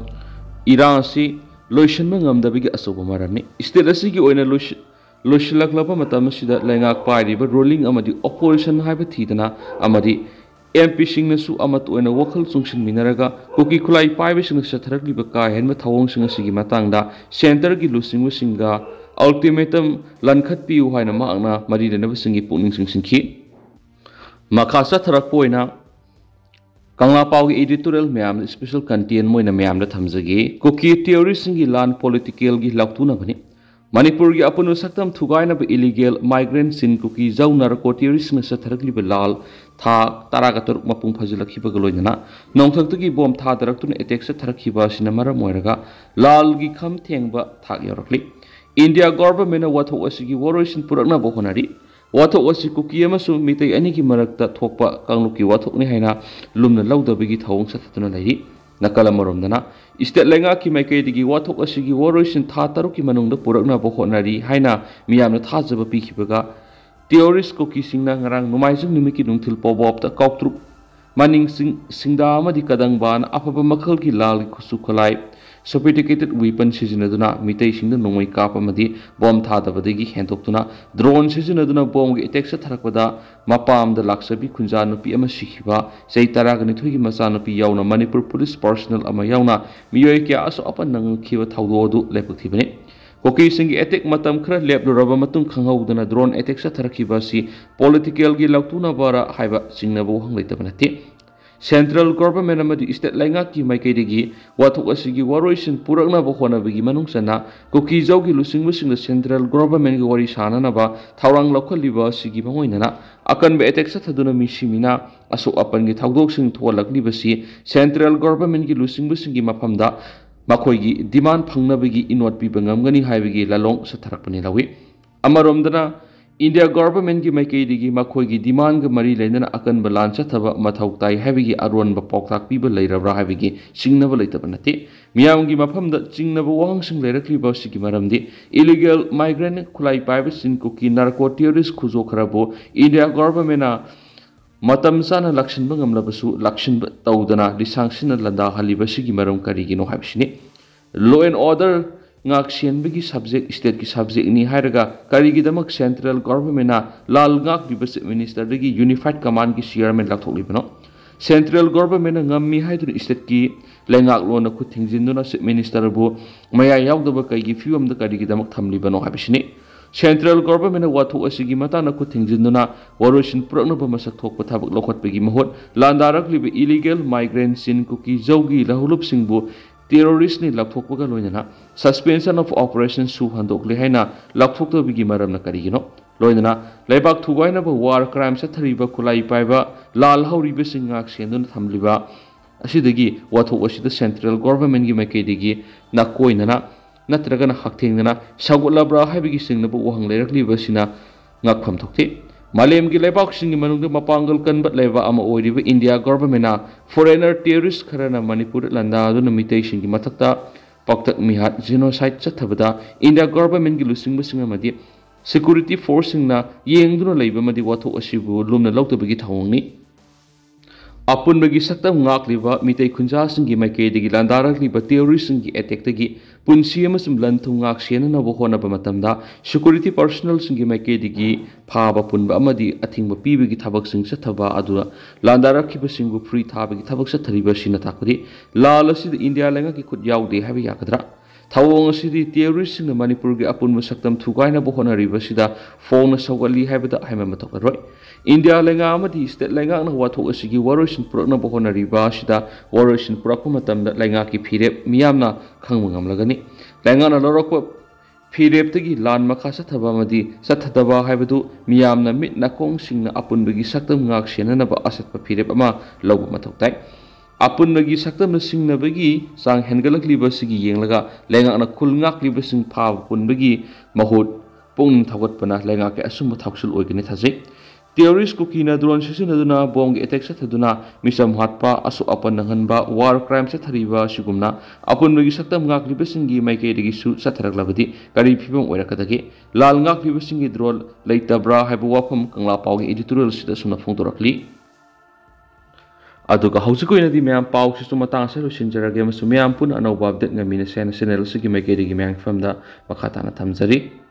ꯏꯔꯥꯡ ꯑꯁꯤ ꯂꯣꯏꯁꯤꯟꯕ ꯉꯝꯗꯕꯒꯤ ꯑꯆꯧꯕ ꯃꯔꯝꯅꯤ꯫ ꯁ꯭ꯇꯦꯠ ꯑꯁꯤꯒꯤ ꯑꯣꯏꯅ ꯂꯣꯏꯁꯤ-, ꯂꯣꯏꯁꯤꯜꯂꯛꯂꯕ ꯃꯇꯝ ꯑꯁꯤꯗ ꯂꯩꯉꯥꯛ ꯄꯥꯏꯔꯤꯕ ꯔꯨꯂꯤꯡ ꯑꯃꯗꯤ ꯑꯣꯄꯣꯖꯤꯁꯟ ꯍꯥꯏꯕ ꯊꯤꯗꯅ ꯑꯃꯗꯤ ꯑꯦꯝ ꯄꯤꯁꯤꯡꯅꯁꯨ ꯑꯃꯠꯇ ꯑꯣꯏꯅ ꯋꯥꯈꯜ ꯆꯨꯡꯁꯤꯟꯃꯤꯟꯅꯔꯒ ꯀꯨꯀꯤ ꯈꯨꯠꯂꯥꯏ ꯄꯥꯏꯕꯁꯤꯡꯅ ꯆꯠꯊꯔꯛꯂꯤꯕ ꯀꯥ ꯍꯦꯟꯕ ꯊꯧꯑꯣꯡꯁꯤꯡ ꯑꯁꯤꯒꯤ ꯃꯇꯥꯡꯗ ꯁꯦꯟꯇꯔꯒꯤ ꯂꯨꯆꯤꯡꯕꯁꯤꯡꯒ ꯑꯜꯇꯤꯃꯦꯇꯝ ꯂꯟꯈꯠꯄꯤꯌꯨ ꯍꯥꯏꯅ ꯃꯍꯥꯛꯅ ꯃꯔꯤ ꯂꯩꯅꯕꯁꯤꯡꯒꯤ ꯄꯨꯛꯅꯤꯡ ꯆꯤꯡꯁꯤꯟꯈꯤ꯫ ꯃꯈꯥ ꯆꯠꯊꯔꯛꯄ ꯑꯣꯏꯅ ꯀꯪꯂꯥ ꯄꯥꯎꯒꯤ editorial ꯃꯌꯥꯝꯗ special content ꯑꯣꯏꯅ ꯃꯌꯥꯝꯗ ꯊꯝꯖꯒꯦ꯫ ꯀꯨꯀꯤ ꯇꯦꯔꯣꯔꯤꯁꯁꯤꯡꯒꯤ ꯂꯥꯟ ꯄꯣꯂꯤꯇꯤꯀꯦꯜꯒꯤ ꯂꯥꯎꯊꯣꯛꯅꯕꯅꯤ꯫ ꯃꯅꯤꯄꯨꯔꯒꯤ ꯑꯄꯨꯟꯕ ꯁꯛꯇꯝ ꯊꯨꯒꯥꯏꯅꯕ ꯏꯂꯤꯒꯦꯜ ꯃꯥꯏꯒ꯭ꯔꯦꯟꯁꯤꯡ ꯀꯨꯀꯤ ꯖꯧ ꯅꯥꯔꯀꯣ ꯇꯦꯔꯣꯔꯤꯁꯁꯤꯡꯅ ꯆꯠꯊꯔꯛꯂꯤꯕ ꯂꯥꯜ ꯊꯥ ꯇꯔꯥꯒ ꯇꯔꯨꯛ ꯃꯄꯨꯡ ꯐꯥꯖꯤꯜꯂꯛꯈꯤꯕꯒ ꯂꯣꯏꯅꯅ ꯅꯣꯡꯊꯛꯇꯒꯤ ꯕꯣꯝ ꯊꯥꯗꯔꯛꯇꯨꯅ ꯑꯦꯇꯦꯛ ꯆꯠꯊꯔꯛꯈꯤꯕ ꯑꯁꯤꯅ ꯃꯔꯝ ꯑꯣꯏꯔꯒ ꯂꯥꯜꯒꯤ ꯈꯝ ꯊꯦꯡꯕ ꯊꯥꯛ ꯌꯧꯔꯛꯂꯤ꯫ ꯏꯟꯗꯤꯌꯥ ꯒꯣꯚꯔꯟꯃꯦꯟꯠꯅ ꯋꯥꯊꯣꯛ ꯑꯁꯤꯒꯤ ꯋꯥꯔꯣꯏꯁꯤꯟ ꯄꯨꯔꯛꯅꯕ ꯍꯣꯠꯅꯔꯤ꯫ ꯋꯥꯊꯣꯛ ꯑꯁꯤ ꯀꯨꯀꯤ ꯑꯃꯁꯨꯡ ꯃꯤꯇꯩ ꯑꯅꯤꯒꯤ ꯃꯔꯛꯇ ꯊꯣꯛꯄ ꯀꯥꯡꯂꯨꯞꯀꯤ ꯋꯥꯊꯣꯛꯅꯤ ꯍꯥꯏꯅ ꯂꯨꯝꯅ ꯂꯧꯗꯕꯒꯤ ꯊꯧꯑꯣꯡ ꯆꯠꯊꯗꯨꯅ ꯂꯩꯔꯤ꯫ ꯅꯥꯀꯜ ꯑꯃꯔꯣꯝꯗꯅ, ꯁ꯭ꯇꯦꯠ ꯂꯩꯉꯥꯛꯀꯤ ꯃꯥꯏꯀꯩꯗꯒꯤ ꯋꯥꯊꯣꯛ ꯑꯁꯤꯒꯤ ꯋꯥꯔꯣꯏꯁꯤꯟ ꯊꯥ ꯇꯔꯨꯛꯀꯤ ꯃꯅꯨꯡꯗ ꯄꯨꯔꯛꯅꯕ ꯍꯣꯠꯅꯔꯤ ꯍꯥꯏꯅ ꯃꯤꯌꯥꯝꯅ ꯊꯥꯖꯕ ꯄꯤꯈꯤꯕꯒ, ꯇꯦꯔꯣꯔꯤꯁ ꯀꯨꯀꯤꯁꯤꯡꯅ ꯉꯔꯥꯡ ꯅꯣꯡꯃꯥꯏꯖꯤꯡ ꯅꯨꯃꯤꯠꯀꯤ ꯅꯨꯡꯊꯤꯜ ꯄꯣꯕꯣꯞꯇ ꯀꯥꯎꯇ꯭ꯔꯨꯛ, ꯃꯅꯤꯡ ꯁꯤꯡ-, ꯁꯤꯡꯗꯥ ꯑꯃꯗꯤ ꯀꯗꯪꯕꯥꯅ ꯑꯐꯕ ꯃꯈꯜꯒꯤ ꯂꯥꯜꯒꯤ ꯈꯨꯠꯁꯨ ꯈꯨꯠꯂꯥꯏ, sophisticated weapon ꯁꯤꯖꯤꯟꯅꯗꯨꯅ ꯃꯤꯇꯩꯁꯤꯡꯗ ꯅꯣꯡꯃꯩ ꯀꯥꯞꯄ ꯑꯃꯗꯤ ꯕꯣꯝ ꯊꯥꯗꯕꯗꯒꯤ ꯍꯦꯟꯗꯣꯛꯇꯨꯅ drone ꯁꯤꯖꯤꯟꯅꯗꯨꯅ ꯕꯣꯝꯒꯤ ꯑꯦꯇꯦꯛ ꯆꯠꯊꯔꯛꯄꯗ ꯃꯄꯥꯝꯗ ꯂꯥꯛꯆꯕꯤ ꯈꯨꯟꯖꯥ ꯅꯨꯄꯤ ꯑꯃ ꯁꯤꯈꯤꯕ, ꯆꯍꯤ ꯇꯔꯥꯒ ꯅꯤꯊꯣꯏꯒꯤ ꯃꯆꯥꯅꯨꯄꯤ ꯌꯥꯎꯅ ꯃꯅꯤꯄꯨꯔ ꯄꯨꯂꯤꯁ personnel ꯑꯃ ꯌꯥꯎꯅ ꯃꯤꯑꯣꯏ ꯀꯌꯥ ꯑꯁꯣꯛ ꯑꯄꯟ ꯅꯪꯈꯤꯕ ꯊꯧꯗꯣꯛ ꯑꯗꯨ ꯂꯥꯏꯕꯛ ꯊꯤꯕꯅꯤ꯫ ꯀꯨꯀꯤꯁꯤꯡꯒꯤ ꯑꯦꯇꯦꯛ ꯃꯇꯝ ꯈꯔ ꯂꯦꯞꯂꯨꯔꯕ ꯃꯇꯨꯡ ꯈꯪꯍꯧꯗꯅ drone attack ꯆꯠꯊꯔꯛꯈꯤꯕ ꯑꯁꯤ ꯄꯣꯂꯤꯇꯤꯀꯦꯜꯒꯤ ꯂꯧꯇꯨꯅꯕꯔ ꯍꯥꯏꯕ ꯆꯤꯡꯅꯕ ꯋꯥꯍꯪ ꯂꯩꯇꯕ ꯅꯠꯇꯦ꯫ ꯁꯦꯟꯇ꯭ꯔꯦꯜ ꯒꯣꯚꯔꯟꯃꯦꯟꯠ ꯑꯃꯗꯤ ꯁ꯭ꯇꯦꯠ ꯂꯩꯉꯥꯛꯀꯤ ꯃꯥꯏꯀꯩꯗꯒꯤ ꯋꯥꯊꯣꯛ ꯑꯁꯤꯒꯤ ꯋꯥꯔꯣꯏꯁꯤꯟ ꯄꯨꯔꯛꯅꯕ ꯍꯣꯠꯅꯕꯒꯤ ꯃꯅꯨꯡ ꯆꯟꯅ ꯀꯨꯀꯤ ꯖꯧꯒꯤ ꯂꯨꯆꯤꯡꯕꯁꯤꯡꯅ ꯁꯦꯟꯇ꯭ꯔꯦꯜ ꯒꯣꯚꯔꯟꯃꯦꯟꯠꯀ ꯋꯥꯔꯤ ꯁꯥꯅꯅꯕ ꯊꯧꯔꯥꯡ ꯂꯧꯈꯠꯂꯤꯕ ꯑꯁꯤꯒꯤ ꯃꯥꯡꯑꯣꯏꯅꯅ ꯑꯀꯟꯕ ꯑꯦꯇꯦꯛ ꯆꯠꯊꯗꯨꯅ ꯃꯤꯁꯤ ꯃꯤꯅꯥ ꯑꯁꯣꯛ ꯑꯄꯟꯒꯤ ꯊꯧꯗꯣꯛꯁꯤꯡ ꯊꯣꯛꯍꯜꯂꯛꯂꯤꯕꯁꯤ ꯁꯦꯟꯇ꯭ꯔꯦꯜ ꯒꯣꯚꯔꯟꯃꯦꯟꯠꯀꯤ ꯂꯨꯆꯤꯡꯕꯁꯤꯡꯒꯤ ꯃꯐꯝꯗ ꯃꯈꯣꯏꯒꯤ ꯗꯤꯃꯥꯟ ꯐꯪꯅꯕꯒꯤ ꯏꯅꯣꯠ ꯄꯤꯕ ꯉꯝꯒꯅꯤ ꯍꯥꯏꯕꯒꯤ ꯂꯥꯂꯣꯡ ꯆꯠꯊꯔꯛꯄꯅꯤ ꯂꯧꯏ꯫ ꯑꯃꯔꯣꯝꯗꯅ, ꯏꯟꯗꯤꯌꯥ ꯒꯣꯚꯔꯟꯃꯦꯟꯠꯀꯤ ꯃꯥꯏꯀꯩꯗꯒꯤ ꯃꯈꯣꯏꯒꯤ ꯗꯤꯃꯥꯟꯒ ꯃꯔꯤ ꯂꯩꯅꯅ ꯑꯀꯟꯕ ꯂꯥꯟ ꯆꯠꯊꯕ ꯃꯊꯧ ꯇꯥꯏ ꯍꯥꯏꯕꯒꯤ ꯑꯔꯣꯟꯕ ꯄꯥꯎꯇꯥꯛ ꯄꯤꯕ ꯂꯩꯔꯕ꯭ꯔꯥ ꯍꯥꯏꯕꯒꯤ ꯆꯤꯡꯅꯕ ꯂꯩꯇꯕ ꯅꯠꯇꯦ꯫ ꯃꯤꯌꯥꯝꯒꯤ ꯃꯐꯝꯗ ꯆꯤꯡꯅꯕ ꯋꯥꯍꯪꯁꯤꯡ ꯂꯩꯔꯛꯂꯤꯕ ꯑꯁꯤꯒꯤ ꯃꯔꯝꯗꯤ ꯏꯂꯤꯒꯦꯜ ꯃꯥꯏꯒ꯭ꯔꯦꯟꯠ ꯈꯨꯠꯂꯥꯏ ꯄꯥꯏꯕꯁꯤꯡ ꯀꯨꯀꯤ ꯅꯥꯔꯀꯣ ꯇꯦꯔꯣꯔꯤꯁ ꯈꯨꯖꯣ ꯈꯔꯕꯨ ꯏꯟꯗꯤꯌꯥ ꯒꯣꯚꯔꯟꯃꯦꯟꯠꯅ ꯃꯇꯝ ꯆꯥꯅ ꯂꯥꯛꯁꯤꯟꯕ ꯉꯝꯂꯕꯁꯨ ꯂꯥꯛꯁꯤꯟꯕ ꯇꯧꯗꯅ ꯂꯤꯁꯥꯡꯁꯤꯟꯅ ꯂꯥꯟꯗꯥꯍꯜꯂꯤꯕꯁꯤꯒꯤ ꯃꯔꯝ ꯀꯔꯤꯒꯤꯅꯣ ꯍꯥꯏꯕꯁꯤꯅꯤ꯫ Law and order ꯉꯥꯛ ꯁꯦꯟꯕꯒꯤ subject, stateꯀꯤ subjectꯅꯤ ꯍꯥꯏꯔꯒ ꯀꯔꯤꯒꯤꯗꯃꯛ central governmentꯅ ꯂꯥꯜ ꯉꯥꯛꯂꯤꯕ chief ministerꯗꯒꯤ unified commandꯀꯤ chairman ꯂꯥꯎꯊꯣꯛꯂꯤꯕꯅꯣ? Central governmentꯅ ꯉꯝꯃꯤ ꯍꯥꯏꯗꯨꯅ stateꯀꯤ ꯂꯩꯉꯥꯛꯂꯣꯟꯅ ꯈꯨꯠ ꯊꯤꯡꯖꯤꯟꯗꯨꯅ chief ministerꯕꯨ ꯃꯌꯥꯏ ꯌꯥꯎꯗꯕ ꯀꯩꯒꯤ ꯐꯤꯕꯝꯗ ꯀꯔꯤꯒꯤꯗꯃꯛ ꯊꯝꯂꯤꯕꯅꯣ ꯍꯥꯏꯕꯁꯤꯅꯤ꯫ Central governmentꯅ ꯋꯥꯊꯣꯛ ꯑꯁꯤꯒꯤ ꯃꯇꯥꯡꯗ ꯈꯨꯠ ꯊꯤꯡꯖꯤꯟꯗꯨꯅ ꯋꯥꯔꯣꯏꯁꯤꯟ ꯄꯨꯔꯛꯅꯕ ꯃꯁꯛ ꯊꯣꯛꯄ ꯊꯕꯛ ꯂꯧꯈꯠꯄꯒꯤ ꯃꯍꯨꯠ, ꯂꯥꯟꯗꯥꯔꯛꯂꯤꯕ illegal migrant ꯆꯤꯟ ꯀꯨꯀꯤ ꯖꯧꯒꯤ ꯂꯧꯍꯧꯂꯨꯞꯁꯤꯡꯕꯨ terroristꯅꯤ ꯂꯥꯎꯊꯣꯛꯄꯒ ꯂꯣꯏꯅꯅ suspension of operations ꯁꯨ ꯍꯟꯗꯣꯛꯂꯦ ꯍꯥꯏꯅ ꯂꯥꯎꯊꯣꯛꯇꯕꯒꯤ ꯃꯔꯝꯅ ꯀꯔꯤꯒꯤꯅꯣ? ꯂꯣꯏꯅꯅ ꯂꯩꯕꯥꯛ ꯊꯨꯒꯥꯏꯅꯕ war crime ꯆꯠꯊꯔꯤꯕ ꯈꯨꯠꯂꯥꯏ ꯄꯥꯏꯕ ꯂꯥꯜ ꯍꯧꯔꯤꯕꯁꯤꯡ ꯉꯥꯛ ꯁꯦꯟꯗꯨꯅ ꯊꯝꯂꯤꯕ ꯑꯁꯤꯗꯒꯤ ꯋꯥꯊꯣꯛ ꯑꯁꯤꯗ central governmentꯀꯤ ꯃꯥꯏꯀꯩꯗꯒꯤ ꯅꯥꯀꯣꯏꯅꯅ ꯅꯠꯇ꯭ꯔꯒꯅ ꯍꯛꯊꯦꯡꯅꯅ ꯁꯧꯒꯠꯂꯕ꯭ꯔꯥ ꯍꯥꯏꯕꯒꯤ ꯆꯤꯡꯅꯕ ꯋꯥꯍꯪ ꯂꯩꯔꯛꯂꯤꯕ ꯑꯁꯤꯅ ꯉꯛꯐꯝ ꯊꯣꯛꯇꯦ꯫ ꯃꯥꯂꯦꯝꯒꯤ ꯂꯩꯕꯥꯛꯁꯤꯡꯒꯤ ꯃꯅꯨꯡꯗ ꯃꯄꯥꯡꯒꯜ ꯀꯟꯕ ꯂꯩꯕꯥꯛ ꯑꯃ ꯑꯣꯏꯔꯤꯕ India governmentꯅ foreigner terrorist ꯈꯔꯅ ꯃꯅꯤꯄꯨꯔꯗ ꯂꯥꯟꯗꯥꯗꯨꯅ ꯃꯤꯇꯩꯁꯤꯡꯒꯤ ꯃꯊꯛꯇ ꯄꯥꯛꯇꯛ ꯃꯤꯍꯥꯠ, genocide ꯆꯠꯊꯕꯗ India governmentꯀꯤ ꯂꯨꯆꯤꯡꯕꯁꯤꯡ ꯑꯃꯗꯤ security forceꯁꯤꯡꯅ ꯌꯦꯡꯗꯨꯅ ꯂꯩꯕ ꯑꯃꯗꯤ ꯋꯥꯊꯣꯛ ꯑꯁꯤꯕꯨ ꯂꯨꯝꯅ ꯂꯧꯗꯕꯒꯤ ꯊꯧꯑꯣꯡꯅꯤ꯫ ꯑꯄꯨꯟꯕꯒꯤ ꯁꯛꯇꯝ ꯉꯥꯛꯂꯤꯕ ꯃꯤꯇꯩ ꯈꯨꯟꯖꯥꯁꯤꯡꯒꯤ ꯃꯥꯏꯀꯩꯗꯒꯤ ꯂꯥꯟꯗꯥꯔꯛꯂꯤꯕ terroristꯁꯤꯡꯒꯤ attackꯇꯒꯤ ꯄꯨꯟꯁꯤ ꯑꯃꯁꯨꯡ ꯂꯟ ꯊꯨꯝ ꯉꯥꯛ ꯁꯦꯟꯅꯅꯕ ꯍꯣꯠꯅꯕ ꯃꯇꯝꯗ security personnelꯁꯤꯡꯒꯤ ꯃꯥꯏꯀꯩꯗꯒꯤ ꯐꯥꯕ ꯄꯨꯟꯕ ꯑꯃꯗꯤ ꯑꯊꯤꯡꯕ ꯄꯤꯕꯒꯤ ꯊꯕꯛꯁꯤꯡ ꯆꯠꯊꯕ ꯑꯗꯨꯗ ꯂꯥꯟꯗꯥꯔꯛꯈꯤꯕꯁꯤꯡꯕꯨ free ꯊꯥꯕꯒꯤ ꯊꯕꯛ ꯆꯠꯊꯔꯤꯕ ꯑꯁꯤꯅ ꯇꯥꯛꯄꯗꯤ ꯂꯥꯜ ꯑꯁꯤꯗ ꯏꯟꯗꯤꯌꯥ ꯂꯩꯉꯥꯛꯀꯤ ꯈꯨꯠ ꯌꯥꯎꯗꯦ ꯍꯥꯏꯕ ꯌꯥꯒꯗ꯭ꯔꯥ? ꯊꯧꯑꯣꯡ ꯑꯁꯤꯗꯤ terroristꯁꯤꯡꯅ ꯃꯅꯤꯄꯨꯔꯒꯤ ꯑꯄꯨꯟꯕ ꯁꯛꯇꯝ ꯊꯨꯒꯥꯏꯅꯕ ꯍꯣꯠꯅꯔꯤꯕꯁꯤꯗ ꯐꯣꯡꯅ ꯁꯧꯒꯠꯂꯤ ꯍꯥꯏꯕꯗ ꯍꯥꯏꯃꯟꯕ ꯊꯣꯛꯂꯔꯣꯏ꯫ ꯏꯟꯗꯤꯌꯥ ꯂꯩꯉꯥꯛ ꯑꯃꯗꯤ state ꯂꯩꯉꯥꯛꯅ ꯋꯥꯊꯣꯛ ꯑꯁꯤꯒꯤ ꯋꯥꯔꯣꯏꯁꯤꯟ ꯄꯨꯔꯛꯅꯕ ꯍꯣꯠꯅꯔꯤꯕ ꯑꯁꯤꯗ ꯋꯥꯔꯣꯏꯁꯤꯟ ꯄꯨꯔꯛꯄ ꯃꯇꯝꯗ ꯂꯩꯉꯥꯛꯀꯤ ꯐꯤꯔꯦꯞ ꯃꯤꯌꯥꯝꯅ ꯈꯪꯕ ꯉꯝꯂꯒꯅꯤ꯫ ꯂꯩꯉꯥꯛꯅ ꯂꯧꯔꯛꯄ ꯐꯤꯔꯦꯞꯇꯒꯤ ꯂꯥꯟ ꯃꯈꯥ ꯆꯠꯊꯕ ꯑꯃꯗꯤ ꯆꯠꯊꯗꯕ ꯍꯥꯏꯕꯗꯨ ꯃꯤꯌꯥꯝꯅ ꯃꯤꯠ ꯅꯥꯀꯣꯡꯁꯤꯡꯅ ꯑꯄꯨꯟꯕꯒꯤ ꯁꯛꯇꯝ ꯉꯥꯛ ꯁꯦꯟꯅꯅꯕ ꯑꯆꯠꯄ ꯐꯤꯔꯦꯞ ꯑꯃ ꯂꯧꯕ ꯃꯊꯧ ꯇꯥꯏ꯫ ꯑꯄꯨꯟꯕꯒꯤ ꯁꯛꯇꯝꯅ ꯁꯤꯡꯅꯕꯒꯤ ꯆꯥꯡ ꯍꯦꯟꯒꯠꯂꯛꯂꯤꯕ ꯑꯁꯤꯒꯤ ꯌꯦꯡꯂꯒ ꯂꯩꯉꯥꯛꯅ ꯈꯨꯜ ꯉꯥꯛꯂꯤꯕꯁꯤꯡ ꯐꯥꯕ ꯄꯨꯟꯕꯒꯤ ꯃꯍꯨꯠ ꯄꯨꯛꯅꯤꯡ ꯊꯧꯒꯠꯄꯅ ꯂꯩꯉꯥꯛꯀꯤ ꯑꯆꯨꯝꯕ ꯊꯧꯁꯤꯜ ꯑꯣꯏꯒꯅꯤ ꯊꯥꯖꯩ꯫ Terrorist ꯀꯨꯀꯤꯅ drone ꯁꯤꯖꯤꯟꯅꯗꯨꯅ ꯕꯣꯝꯒꯤ attack ꯆꯠꯊꯗꯨꯅ ꯃꯤꯆꯝ ꯍꯥꯠꯄ, ꯑꯁꯣꯛ ꯑꯄꯟ ꯅꯪꯍꯟꯕ, war crime ꯆꯠꯊꯔꯤꯕ ꯑꯁꯤꯒꯨꯝꯅ ꯑꯄꯨꯟꯕꯒꯤ ꯁꯛꯇꯝ ꯉꯥꯛꯂꯤꯕꯁꯤꯡꯒꯤ ꯃꯥꯏꯀꯩꯗꯒꯤꯁꯨ ꯆꯠꯊꯔꯛꯂꯕꯗꯤ ꯀꯔꯤ ꯐꯤꯕꯝ ꯑꯣꯏꯔꯛꯀꯗꯒꯦ? ꯂꯥꯜ ꯉꯥꯛꯂꯤꯕꯁꯤꯡꯒꯤ drone ꯂꯩꯇꯕ꯭ꯔꯥ ꯍꯥꯏꯕ ꯋꯥꯐꯝ ꯀꯪꯂꯥ ꯄꯥꯎꯒꯤ editorial ꯑꯁꯤꯗ ꯑꯁꯨꯝꯅ ꯐꯣꯡꯗꯣꯔꯛꯂꯤ꯫ ꯑꯗꯨꯒ ꯍꯧꯖꯤꯛꯀꯤ ꯑꯣꯏꯅꯗꯤ ꯃꯌꯥꯝ ꯄꯥꯎꯁꯤꯁꯨ ꯃꯇꯥꯡ ꯑꯁꯤꯗ ꯂꯣꯏꯁꯤꯟꯖꯔꯒꯦ ꯑꯃꯁꯨꯡ ꯃꯌꯥꯝ ꯄꯨꯟꯅ ꯑꯅꯧꯕ update ꯉꯥꯏꯃꯤꯟꯅꯁꯦ ꯍꯥꯏꯅ channel ꯑꯁꯤꯒꯤ ꯃꯥꯏꯀꯩꯗꯒꯤ ꯃꯌꯥꯝꯒꯤ ꯐꯝꯗ ꯃꯈꯥ ꯇꯥꯅ ꯊꯝꯖꯔꯤ꯫